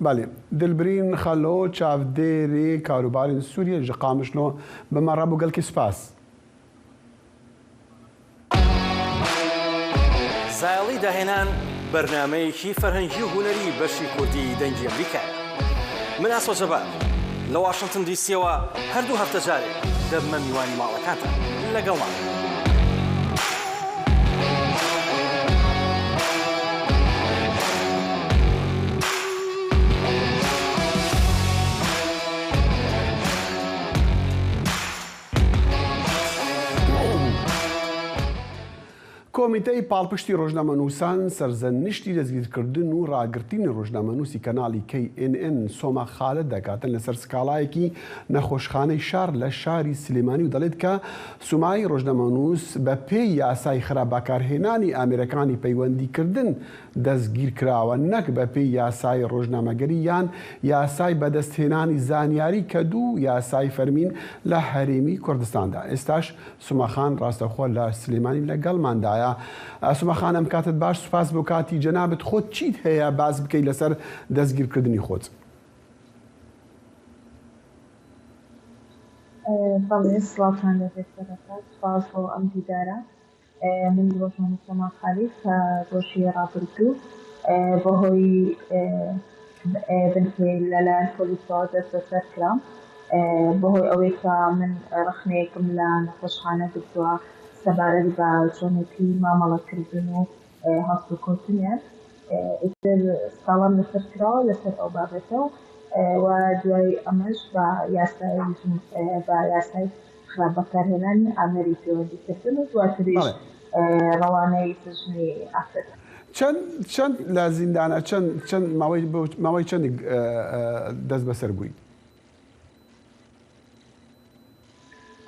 Belê. Dilbirîn Xelo, çavdêrê karûbarên Sûriyê ji Qamişlo, bi me re bû, gelkî spas. زایەڵی داهێنان، بەرنامەیەکی فەرهەنگی و هونەری بەشی کوردی دەنگی ئەمریکایە. من ئاسۆ جەبار، لە واشنتن دیسیەوە هەردوو هەفتە جارێک دەبمە میوانی ماڵەکانتان. لەگەڵمان. کۆمیتەی پاڵپشتی ڕۆژنامەنووسان سەرزەنشتی دەستگیرکردن و ڕاگرتنی ڕۆژنامەنووسی کەناڵی کەی ئێن ئێن سۆما خالد دەکاتن لەسەر سکاڵایەکی نەخۆشخانەی شار لە شاری سلێمانی و دەڵێت کە سومای ڕۆژنامەنووس بە پێی یاسای خراپ بەکارهێنانی ئامێرەکانی پەیوەندیکردن دەستگیر کراوە، نەک بە پێی یاسای ڕۆژنامەگەری یان یاسای بەدەستهێنانی زانیاری کە دوو یاسای فەرمین لە هەرێمی کوردستاندا. ئێستاش سوماخان ڕاستەوخۆ لە سلێمانی لەگەڵماندایە. سوماخان، ئەم کاتت باش، سوپاس بۆ کاتی جەنابت. خۆت چیت هەیە باس بکەی لەسەر دەستگیرکردنی خۆت؟ ئێ، بەڵێ، سڵاوتان لەبێت سەرەتا، سوپاس بۆ ئەم دیدارە. ئێ، من ڕۆژنامەنووس سۆما خالید کە ڕۆژی ڕابردوو، ئێ، بەهۆی، ئێ، ئێ، بنکەی لەلایەن پۆلیسەوە دەست بەسەر کرام. ئێ، بەهۆی ئەوەی کە من ڕەخنەیەکم لە نەخۆشخانە گرتووە سەبارەت بە چۆنێتی مامەڵەکردن و، ئێ، هەڵسوکەوتنیان. ئێ، ئیتر سکاڵام لەسەر کراوە لەسەر ئەو بابەتە و، ئێ، و دوای ئەمەش بە یاسای ژن-، ئێ، بە یاسای خراپ بەکارهێنانی ئامێری پەیوەندیکردن و دواتریش، بەڵێ. ئێ، ڕەوانەی سجنی ئافرەت. چەند، چەند لە زیندانە، چەند، چەند ماوەی، بۆ ماوەی چەندێک، ئێ، ئێ، دەست بەسەر بووی؟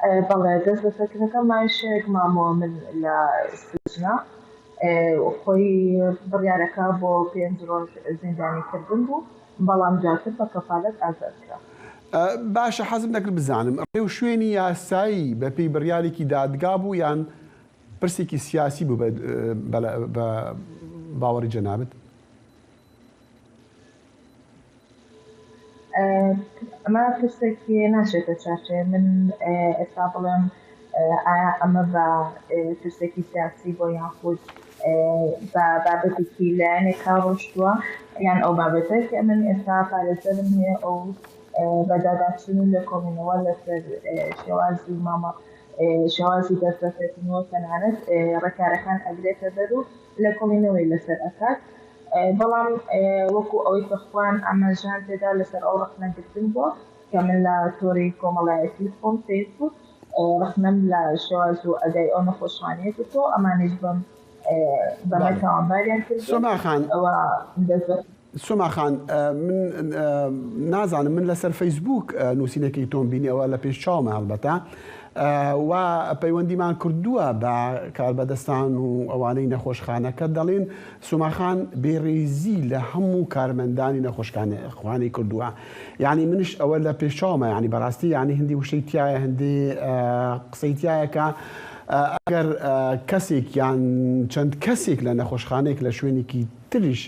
ئێ، بەڵێ، دەست بەسەرکردنەکە مای شەیەک مامەوە من لە سجنە. ئێ، خۆی بڕیارەکە بۆ پێنج ڕۆژ زیندانی کردن بوو، بەڵام دواتر بە کەفالەت ئازاد کرا. ئە، باشە، حەزم دەکرد بزانم، ڕێ و شوێنی یاسایی بە پێی بڕیارێکی دادگا بوو یان پرسێکی سیاسی بوو بە، بە، بە باوەڕی جەنابت؟ ئە، ئەمە پرسێکی ناشێتە چارچێ. من، ئە، ئێستا بڵێم، ئە، ئایا ئەمە بە، ئە، پرسێکی سیاسی بۆ یاخود، ئە، بە بابەتێکی لایەنێکا ڕۆشتووە، یان ئەو بابەتە کە من ئێستا پارێزەرم هەیە، ئەو، ئە، بە داداچوون و لێکۆڵینەوە لەسەر، ئە، شێوازی مامە-، ئە، شێوازی دەستبەسەرکردنەوە تەنانەت، ئە، ڕێکارەکان ئەگرێتە بەر و لێکۆڵینەوەی لەسەر ئەکات. ئە، بەڵام، ئە، وەکو ئەوەی کە خوان ئاماژەیان پێدا لەسەر ئەو ڕەخنەگرتن بووە کە من لە تۆری کۆمەڵایەتی خۆم فەیسبووک، ئە، ڕەخنەم لە شێواز و ئەدای ئەو نەخۆشخانەیە گرتووە، ئەمانیش بەم، ئە، بەمە بەڵێ. تاوانباریان کردووە. سۆما خان. ئەوە دەست بە سۆما خان، ئە، من، ئە، نازانم، من لەسەر فەیسبووک، ئە، نووسینەکەی تۆم بینی، ئەوە لە پێش چاومە هەڵبەتە. ئە، و پەیوەندیمان کردووە بە کاربەدەستان و ئەوانەی نەخۆشخانەکە، دەڵێن سۆما خان بێڕێزی لە هەموو کارمەندانی نەخۆشخانە-، خانەی کردووە. یعنی منش ئەوە لە پێش چاومە، یعنی بەڕاستی، یعنی هەندی وشەی تایە، هەندی، ئە، قسەی تایە کە، ئە، ئەگەر، ئە، کەسێک یان چەند کەسێک لە نەخۆشخانەیەک لە شوێنێکی تریش،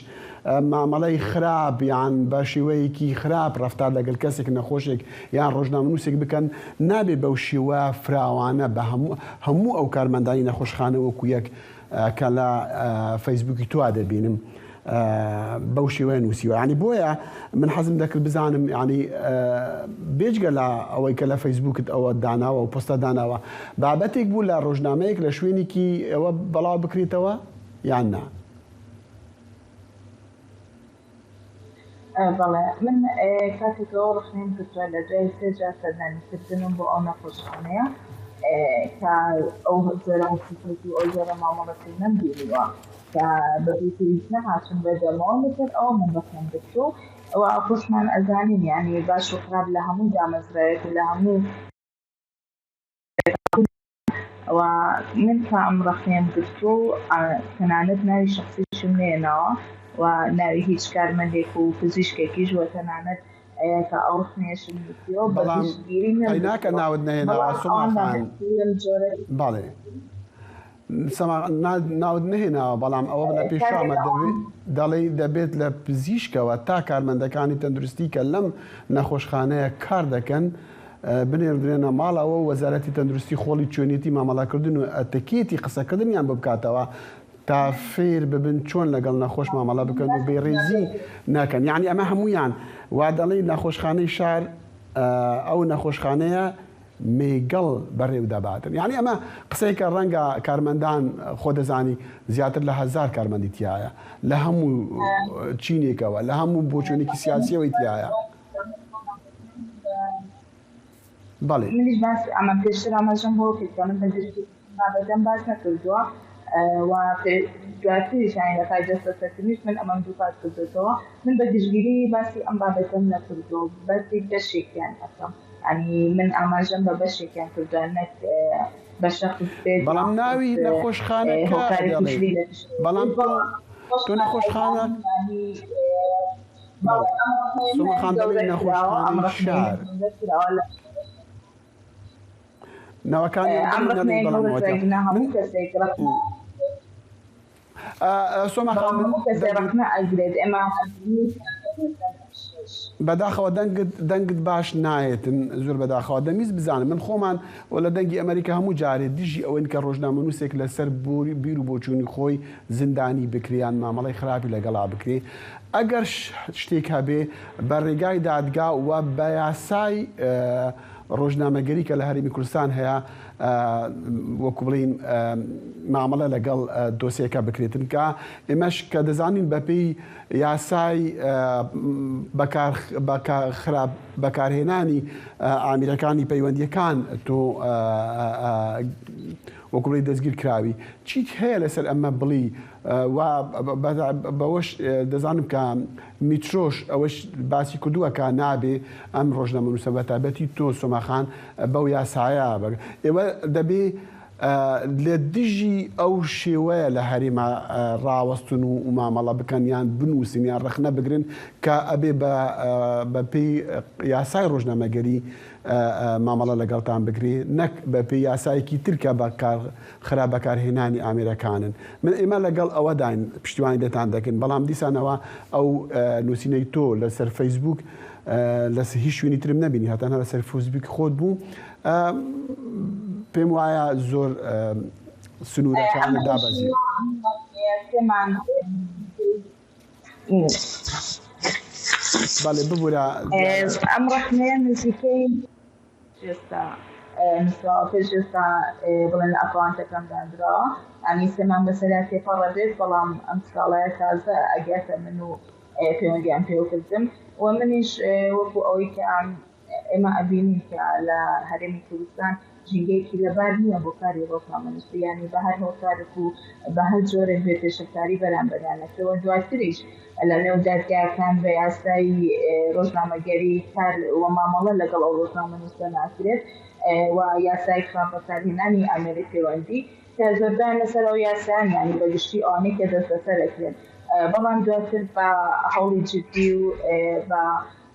ئە، مامەڵەی خراپ یان بە شێوەیەکی خراپ ڕەفتار لەگەڵ کەسێک نەخۆشێک یان ڕۆژنامەنووسێک بکەن، نابێ بەو شێوە فراوانە بە هەموو، هەموو ئەو کارمەندانی نەخۆشخانە وەکو یەک، ئە، کە لە، ئە، فەیسبووکی توا دەبینم، ئە، بەو شێوەیە نووسیوە. یعنی بۆیە من حەزم دەکرد بزانم، یعنی، ئە، بێجگە لە ئەوەی کە لە فەیسبووکت ئەوە داناوە و پۆستە داناوە، بابەتێک بوو لە ڕۆژنامەیەک لە شوێنێکی ئەوە بەڵاو بکرێتەوە یان نا؟ ئە، بەڵێ، من، ئە، کاتێکەوە ڕخنەیم کردووە، لە دوای سێ جار سەردانیکردنم بۆ ئەو نەخۆشخانەیە، ئە، کە ئەو جۆرە حکوومەت و ئەو جۆرە مامەڵەکردنەم بینیوە، کە بە پێویست نەهاتن بە دەمەوە، لەسەر ئەوە من ڕخنەم گرتووە. ئەوە خۆشمان ئەزانین، یعنی باش و خراپ لە هەموو دامەزراوێت و لە هەموو و من تا ئەم ڕەخنەیەم گرتووە و، ئا، تەنانەت ناوی شەخسیشم نێناوە و ناوی هیچ کارمەندێک و پزیشکێکیش و تەنانەت، ئە، کە ئەو ڕەخنەیەشم نووسیوە، بە بەڵام گشتگیری نەم ئەی ناکە گرتووە. ناوت نەهێناوە، بەڵام سۆما ئەوان خان. دەستگیرم جۆرە بەڵێ. سەما-، نا-، ناوت نەهێناوە، بەڵام ئەوە لە ئە، پێشاومە، کاتێک ئەوان دەبێ-، دەڵێی دەبێت لە پزیشکەوە تا کارمەندەکانی تەندروستی کە لەم نەخۆشخانەیە کار دەکەن، ئە، بنێردرێنە ماڵەوە و وەزارەتی تەندروستی خۆڵی چۆنیەتی مامەڵەکردن و ئەتەکێتی قسەکردنیان بۆ بکاتەوە، تا فێر ببن چۆن لەگەڵ نەخۆش مامەڵە بکەن و بێڕێزی نەکەن. یعنی ئەمە هەمویان وا دەڵێن نەخۆشخانەی شار، ئە، ئەو نەخۆشخانەیە مێگەڵ بەڕێو دەباتن. یعنی ئەمە قسەیەکە ڕەنگە کارمەندان خۆ دەزانی زیاتر لە هەزار کارمەندی تایە، لە هەموو چینێکەوە، لە هەموو بۆچوونێکی سیاسیەوەی تایە. بەڵێ. منیش باس ئەمە پێشتر ئاماژەم بۆ کرد کە من بە گشتی بابەتەم باس نەکردووە، ئە، و پێ-، دواتریش، یعنی لە کاتی دەستبەسەرکردنیش من ئەمەم دووپات کردوتەوە. من بە گشتگیری باسی ئەم بابەتەم نەکردووە، باسی بەشێکیان ئەکەم. یعنی من ئاماژەم بە بەشێکیان کردووە، نەک، ئە، بە شەخص بێت، بەڵام ناوی نەخۆشخانە ئە، کە هۆکارێکی دەڵێ. شوی لە پشت. بەڵام تۆ، تۆ نەخۆشخانە، یعنی، ئە، بەڵێ. سۆما خان دەڵێ نەخۆشخانەی شار. نەوەکانی ئەم ڕەخنەی نەدەی، بەڵام گەورە وەتە. من، هەموو کەسێک ڕەخنە ئە، ئە، سۆما خان، بەڵام هەموو کەسێ دەنگ-، ڕەخنە ئەگرێت. ئێمە بەداخەوە دەنگت، دەنگت باش نایەتن، زۆر بەداخەوە. دەمویست بزانم، من خۆمان و لە دەنگی ئەمریکا هەموو جارێ دژی ئەوەین کە ڕۆژنامەنووسێک لەسەر بۆری-، بیر و بۆچوونی خۆی زیندانی بکرێ یان مامەڵەی خراپی لەگەڵا بکرێ. ئەگەر ش-، شتێک هەبێ بە ڕێگای دادگا و بە یاسای، ئە، ڕۆژنامەگەری کە لە هەرێمی کوردستان هەیە، ئە، وەکو بڵین، ئە، مامەڵە لەگەڵ، ئە، دۆسیەکە بکرێتن کە ئێمەش کە دەزانین بە پێی یاسای، ئە، بەکار-، بەکار-، خراپ بەکارهێنانی، ئە، ئامیرەکانی پەیوەندیەکان تۆ، ئە، ئە، ئە، وەکو بڵێ دەستگیر کراوی. چیت هەیە لەسەر ئەمە بڵی، ئە، و بە-، بە-، بە-، بەوەش، ئە، دەزانم کە میترۆش ئەوەش باسی کردووە کە نابێ ئەم ڕۆژنامەنووسە بە تایبەتی تۆ سۆماخان بەو یاسایە بەگ-، ئێوە دەبێ، e, li dijî ew şêweye li herêma, e, rawestin û, û mamala bikin yan binûsin yan rexne bigirin ka ebê be, e, be pê yasayê rojnamegerî, e, e, mamala legeltan bigirê, nek be pê yasayekî tirke be kar xira bekarhênanî amêrekan in. Min ême legal ewe dayn piştîwanî letan dekin. Belam dîsan ewa ew, e, nûsîney to li ser Facebook, e, li s-, hîç wînî tirim nebînî, heta niha li ser Facebook xwe bû. E, pêm waya zor, e, sinûrekan dabezî. Belê, bibûra. Em rexnê nizîkey Jesta, e, misafir jesta, e, بڵێن لە ئەفغانەکەم دانرا. یانی سێمان بەسەریا تێپەڕە بێت، بەڵام ئەم سکاڵایە تازە ئەگاتە من و، ئێ، پەیوەندیان پێوە کردم. و منیش، ئێ، وەکو ئەوەی کە ئەم، ئێمە ئەبینین کە لە هەرێمی کوردستان ژینگەیەکی لەبار نییە بۆ کاری ڕۆژنامەنووسی، یانی بە هەر هۆکارێک و بە هەر جۆرێک بێ پێشەکاری بەرامبەریان نەکرێ. و دواتریش لە نێو دادگاکان بە یاسای، ئێ، ڕۆژنامەگەری کار و مامەڵە لەگەڵ ئەو ڕۆژنامەنووسە ناکرێت، ئێ، و یاسای خراپ بەکارهێنانی ئامێری پەیوەندی کە زۆربەیان لەسەر ئەو یاسایان، یانی بە گشتی ئەوانەی کە دەست بەسەر ئەکرێن. ئێ، بەڵام دواتر بە هەوڵی جدی و، ئێ، بە،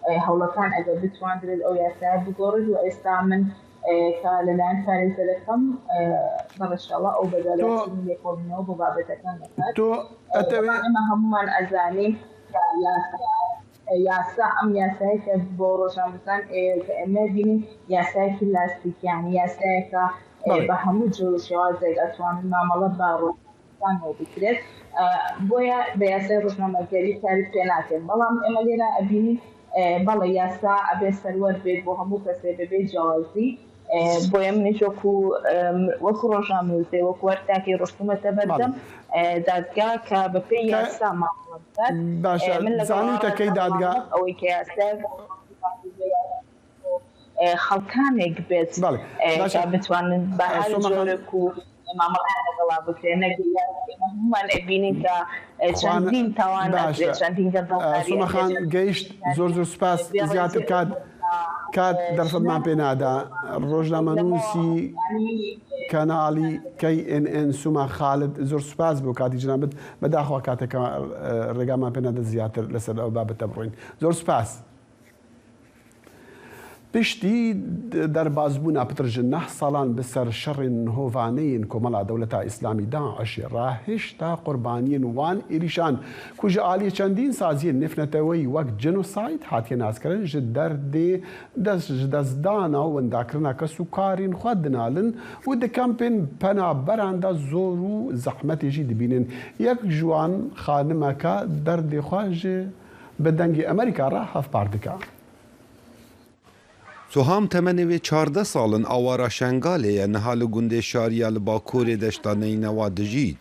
ئێ، هەوڵەکان ئەگەر بتواندرێت ئەو یاسایە بگۆڕێت و ئێستا من، ئێ، کە لەلایەن پارێزەرەکەم، ئێ، بەڕەشەڵا ئەو بەدەلاتنی لێکۆڵینەوە بۆ بابەتەکان دەکات. تۆ ئێ، ئەتەوێ بەڵام ئێمە هەمومان ئەزانین کە یاسا، ئێ، یاسا، ئەم یاسایە کە بۆ ڕۆژنامەنووسان، ئێ، کە ئێمە بینین یاسایەکی لاستیکیان، یاسایەکە، ئێ، بەڵێ. بە هەموو جۆر و شێوازێک ئەتوانن مامەڵە بە ڕۆژنامەنووسان بۆ بکرێت. ئێ، بۆیە بە یاسای ڕۆژنامەگەری کاری پێ ناکەن. بەڵام ئێمە لێرە ئەبینین، ئێ، بەڵێ یاسا ئەبێ سەروەر بێت بۆ هەموو کەسێ بەبێ جیاوازی. ئێ، بۆیە منیش وەکو، ئێم، وەکو ڕۆژنامەنووسێ، وەکو وەرتاکەی ڕۆشتومەتە بەردەم، بەڵێ. ئێ، دادگا کە بە پێی کە یاسا مامەڵە بکات. باشە، ئێ، من لەگەڵ زانیوتە کەی دادگا؟ ئەوەی کە یاسای ئێ، خەڵکانێک بێت، بەڵێ. ئێ، باشە. کە بتوانن بە ئێ، هەر سۆما خان. جۆرێک و مامەڵەیان لەگەڵا بکرێن. نەک ئێمە هەمومان ئەبینین کە، ئێ، خوان-، چەندین تاوان باشە. ئەکرێت، چەندین ئێ، گەندەڵکاری سۆما خان ئەکرێت. گەیشت، زۆر زۆر سپاس. بێ زیاتر ڕێزی کات، کات دەرفەتمان پێ نادا. ڕۆژنامەنووسی، کەناڵی کەی ئێن ئێن سوما خالد، زۆر سپاس بۆ کاتی جنابت. بەداخەوە کاتەکە، ئێ، ڕێگامان پێ نادا زیاتر لەسەر ئەو بابەتە بڕۆین. زۆر سپاس. پشتی دەربازبوونا پتر ji neh salan bi ser şerên hovane yên Komela Dewleta Îslamî, DAIŞê, re hêşta qurbaniyên wan êrîşan ku ji aliyê çendîn saziyên nêvneteweyî wek jenosayd hatiye naskirin, ji derdê dest, ji destdana wendakirina kes û karên xwe dinalin û di kampên penaberan de zor û zehmetê jî dibînin. Yek ji wan xanimeke derdê xwe ji bi Dengê Amerîka re hevpar dike. Suham temenê wê çardeh sal in, awara Şengalê ye, niha li gundê Şariya li bakurê deşta Neynewa dijît.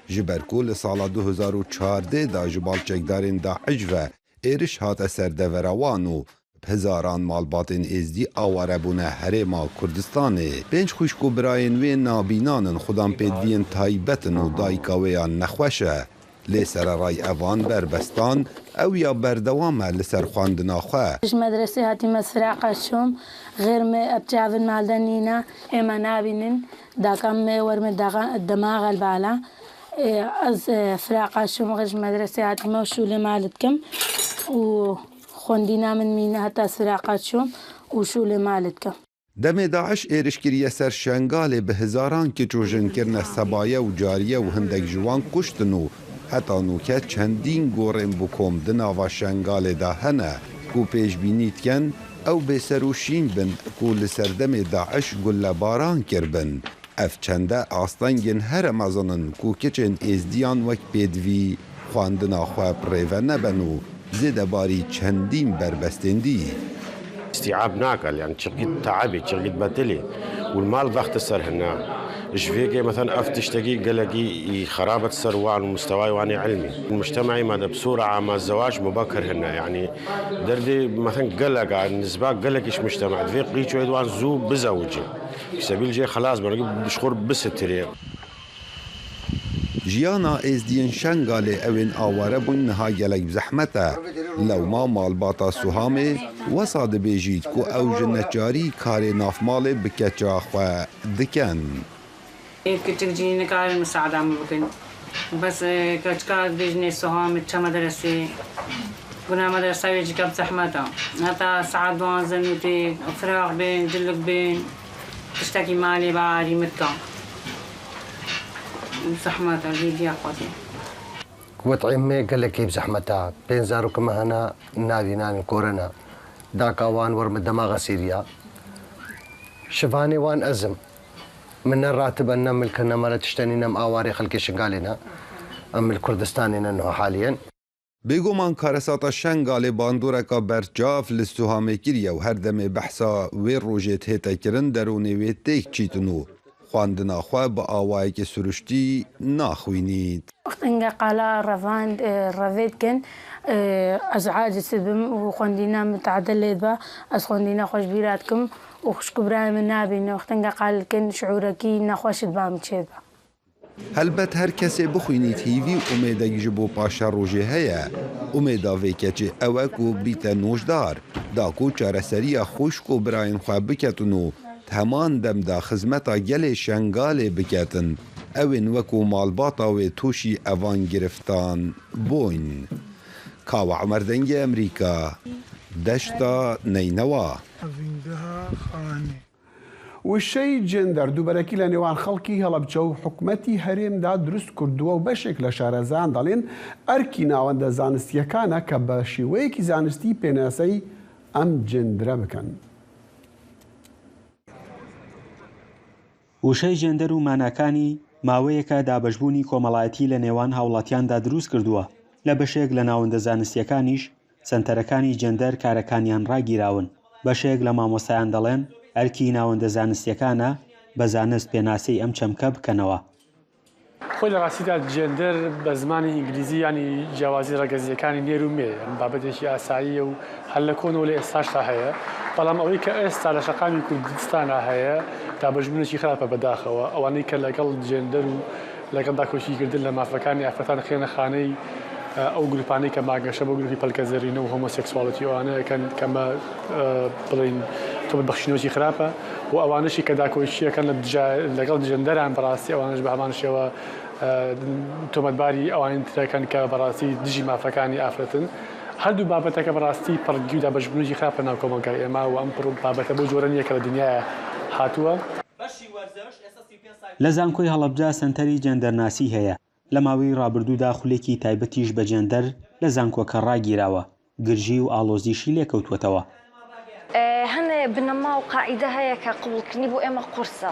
Ji ber ku li sala du hezar û çardeh de ji balçekdarên DAIŞ ve êriş hate ser devera wan û bi hezaran malbatên êzdî aware bûne herêma Kurdistanê. Pênc xwişk û birayên wê nabînan in, xudan pêdiviyên taybet in û dayika wê ya nexweş e. Lê sererayî evan berbestan, ew ya berdewam e li ser xwendina xwe. Ji medresê hatîme firaqa çûm, xêr me ev çavin malde nîne, ême nabînin, daka me wer me daxa-, demaxa li bala. Ê, ez, ê, firaqa çûm, ji medresê hatîme û şûlê mal dikim û xwendîna min mîne heta firaqa çûm û şûlê mal dikim. Demê DAIŞ êriş kiriye ser Şengalê, bi hezaran kiç û jin kirine sebaye û cariye û hindek ji wan kuştin û heta nûke çendîn gorên bi kom di nava Şengalê de hene ku pêşbînî dikin ew bêser û şîn bin ku li serdemê DAIŞ gulebaran kiribin. Ev çende astengên here mezin in ku kiçên êzdiyan wek pêdivî xwendina xwe bi rê ve nebin û zêdebarî çendîn berbestên dî. استيعاب ناكل، يعني، چقد تعبي، چقد بتلي، والمال ضغط سر هنا. Ji vê ke, mesela, ev tiştekî gelekî xerabet ser wan û mistewayê wan ê ilmî. Mujtema'ê me de bi sura ama zewac mubekir hene, yani, derdê, mesela, gelek a, nizba gelekî ji mujtema divê qîçoyê wan zû bizewicin. Bi sebîl jê xelas bin, bi ji xwe bisitirê. Jiyana êzdiyên Şengalê, ew ên aware bûn, niha gelek bi zehmet e. Lewma malbata Suhamê wesa dibêjît ku ew ji neçarî karê navmalê bi keça xwe dikin. Ê kiçik cî nikarin misada min bikin. Bes, e, keçika dibêjinê Suha min çe medresê. Guna medresa wê jî kep zehmet e. Heta saet duwazdeh nûtê firaq bên, cilik bên. Tiştekî malê biarî min dika. Zehmet e, hêviya xwedê. Wet'ê me gelekî bi zehmet e. Pênc zarokê me hene, navî nanî korena. Daka wan wer min dema xesîriya. Şivanê wan ez im. Min ne ratib e, ne milk e, ne mala tiştenî, ne em awarê xelkê Şingalê ne. Em li Kurdistanê ne niha haliyen. Bêguman karesata Şengalê bandoreka berçav li Suhamê kiriye û her demê behsa wê rojê dihête kirin, deronê wê têk çîtin û xwendina xwe bi awayekî siruştî naxwînît. Wextên qala revand, e, revê dikin, e, ez aciz dibim û xwendîna min tade lê dibe, ez xwendîna xwe ji bîra dikim û xwişk û birayê min nabînin. Wextên qal dikin, şiûrekî nexweş di ba min çêdibe. Helbet her kesê bixwînît hîvî û umêdek ji bo paşerojê heye. Umêda vê keçê ew e ku bîte nojdar, da ku çareseriya xwişk û birayên xwe biketin û di heman dem de xizmeta gelê Şengalê biketin. Ewên wekû malbata wê tûşî evan giriftan bûyn. Kawa Umer, Dengê Emerîka, Deşta Neynewa. Wişeyî cender dûberekî li nêwan xelkî Helebçe û hikûmetî herêm de dirust kirduwe û beşek li şarezayan dalên erkî nawende zanistiyekan e ke bi şêweyekî zanistî pênaseyî em cendire bikin. وشەی جێندەر و ماناکانی ماوەیەکە دابەشبوونی کۆمەڵایەتی لە نێوان هاوڵاتیاندا دروست کردووە. لە بەشێک لە ناوەندە زانستیەکانیش سەنتەرەکانی جێندەر کارەکانیان ڕاگیراون. بەشێک لە مامۆستایان دەڵێن ئەرکی ناوەندە زانستیەکانە بە زانست پێناسەی ئەم چەمکە بکەنەوە. خۆی لە ڕاستیدا جێندەر بە زمانی ئینگلیزی یانی جیاوازی ڕەگەزیەکانی نێر و مێ، ئەم بابەتێکی ئاساییە و هەر لە کۆنەوە لە ئێستاشدا هەیە. بەڵام ئەوەی کە ئێستا لە شەقامی کوردستانا هەیە، دابەشبوونێکی خراپە بەداخەوە. ئەوانەی کە لەگەڵ جێندەر و لەگەڵ داکۆکیکردن لە مافەکانی ئافرەتان خێنە خانەی، ئە، ئەو گروپانەی کە ماگەشە بۆ گروپی پەلکە زەرینە و هۆمۆسێکسواڵەتی ئەوانەیەکەن کە مە، ئە، بڵین تۆمەت بەخشینەوەکی خراپە و ئەوانەشی کە داکۆکیەکەن لە دژا-، لەگەڵ جێندەران بەڕاستی ئەوانش بە هەمان شێوە، ئە، تۆمەتباری ئەوانەی ترەکەن کە بەڕاستی دژی مافەکانی ئافرەتن. هەردوو بابەتەکە بەڕاستی پڕگی و دابەشبوونێکی خراپە ناو کۆمەلگای ئێمە و ئەم پڕ-، بابەتە بۆ جۆرە نییە کە لە دنیاە هاتووە. لە زانکۆی هەڵەبجە سەنتەری جێندەرناسی هەیە. لە ماوەی ڕابردوودا خولێکی تایبەتیش بە جێندەر لە زانکۆکە ڕاگیراوە، گرژی و ئاڵۆزیشی لێکەوتووەتەوە. ئێ، هەنێ بنەما و قاعیدە هەیە کە قبوڵکردنی بۆ ئێمە قورسە.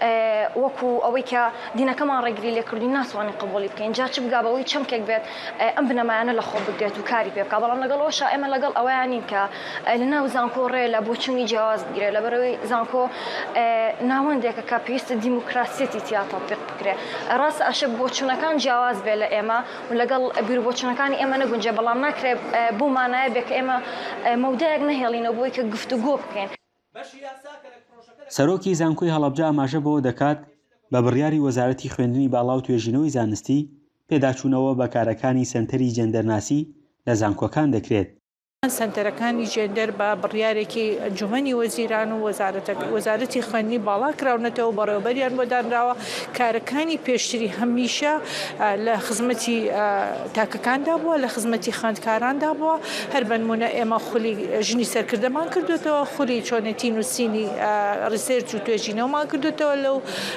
ئێ، وەکو ئەوەی کە دینەکەمان ڕێگری لێ کردووی ناتوانین قبوڵی بکەین. جا چ بگا بەوەی چەمکێک بێت، ئێ، ئەم بنەمایانە لە خۆ بگرێت و کاری پێ بکا. بەڵام لەگەڵ ئەوەشا ئێمە لەگەڵ ئەوەیان نین کە، ئێ، لە ناو زانکۆ ڕێ لە بۆچوونی جیاواز بگرێت. لەبەرەوەی زانکۆ، ئێ، ناوەندێکە کە پێویستە دیموکراسیەتی تیا تەطبیق بکرێت. ڕاستە ئەشێ بۆچوونەکان جیاواز بێت لە ئێمە و لەگەڵ بیربۆچوونەکانی ئێمە نەگونجێ، بەڵام ناکرێت، ئێ، بۆ مانایە بێت کە ئێمە، ئێ، مەودایەک نەهێڵینەوە بۆی کە گفتوگۆ بکەین. سەرۆکی زانکۆی هەڵەبجە ئاماژە بۆ دەکات، بە بڕیاری وەزارەتی خوێندنی باڵا و توێژینەوەی زانستی، پێداچوونەوە بە کارەکانی سەنتەری جێندەرناسی لە زانکۆکان دەکرێت. سەنتەرەکانی جێندەر بە بڕیارێکی ئەنجومەنی وەزیران و وەزارەتە-، وەزارەتی خوێندنی باڵا کراونەتەوە و بەڕێوەبەریان بۆ دانراوە. کارەکانی پێشتری هەمیشە، ئە، لە خزمەتی، ئە، تاکەکاندا بووە، لە خزمەتی خوێندکاراندا بووە. هەر بە نمونە ئێمە خولی ژنی سەرکردەمان کردوتەوە، خولی چۆنێتی نووسینی، ئە، ڕیسێرچ و توێژینەوەمان کردوتەوە لەو،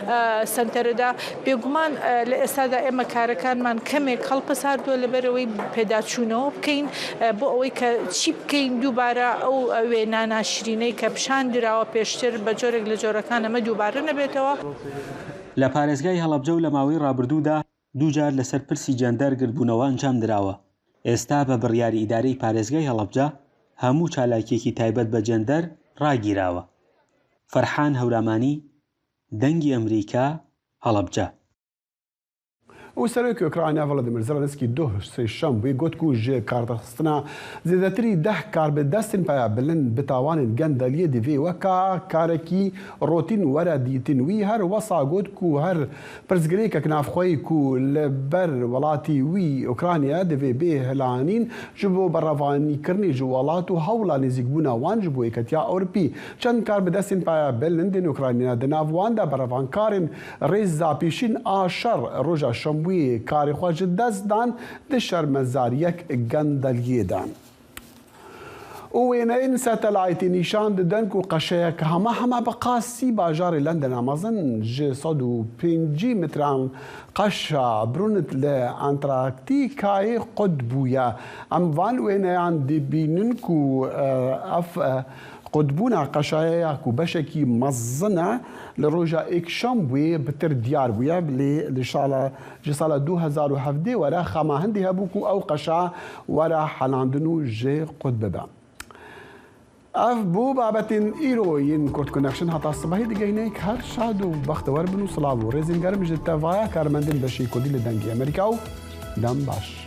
ئە، سەنتەرەدا. بێگومان، ئە، لە ئێستادا ئێمە کارەکانمان کەمێک هەڵپەساردووە لەبەرەوەی پێداچوونەوە بکەین، ئە، بۆ ئەوەی کە چی بکەین دووبارە ئەو، ئە، وێنا ناشرینەی کە پیشان دراوە پێشتر بە جۆرێک لە جۆرەکان ئەمە دووبارە نەبێتەوە. لە پارێزگای هەڵەبجە و لە ماوەی ڕابردوودا دوو جار لەسەر پرسی جێندەر گردبوونەوە ئەنجام دراوە. ئێستا بە بڕیاری ئیدارەی پارێزگای هەڵەبجە هەموو چالاکیەکی تایبەت بە جێندەر ڕاگیراوە. فەرحان هەورامانی، دەنگی ئەمریکا، هەڵەبجە. Û Serokê Ukrayna Volodymyr Zelensky doh sêşemb wê got ku ji kardexistina zêdetirî deh karbidestên paya bilind bi tawanên gendeliyê divê weka karekî rotîn were dîtin. Wî her wesa got ku her pirsgirêkek navxweyî ku li ber welatî wî Ukraynaya divê bê hilanîn, ji bo berevanîkirinê ji welat û hewla nêzîkbûna wan ji bo Yeketiya Ewropî. Çend karbidestên paya bilind ên Ukraynaya di nav wan de berevankarên rêza pêşîn a şer roja şembûyê karê xwe ji dest dan di şermezariyek gendeliyê de. Û wêneyên satelaytî nîşan didin ku qeşeyek hema hema bi qasî bajarê Londona mezin ji sed û pêncî metran qeşa Brunit li Antarktîkayê qut bûye. Em van wêneyan dibînin ku, e, ev, e, qutbûna qeşayeya ku beşekî mezin e, li roja êkşembûyê pitir diyar bûye, lê li sala, ji sala du hezar û hevdeh were xema hindî hebû ku ew qeşa were helandin û jê qut bibe. Ev bû babetên îro yên Kurd Connection. Heta sibehê digehîneyek her şad û bextewer bin û silav û rêzên germ ji tevaya karmendên beşê Kurdî li Dengê Amerîka û dem baş.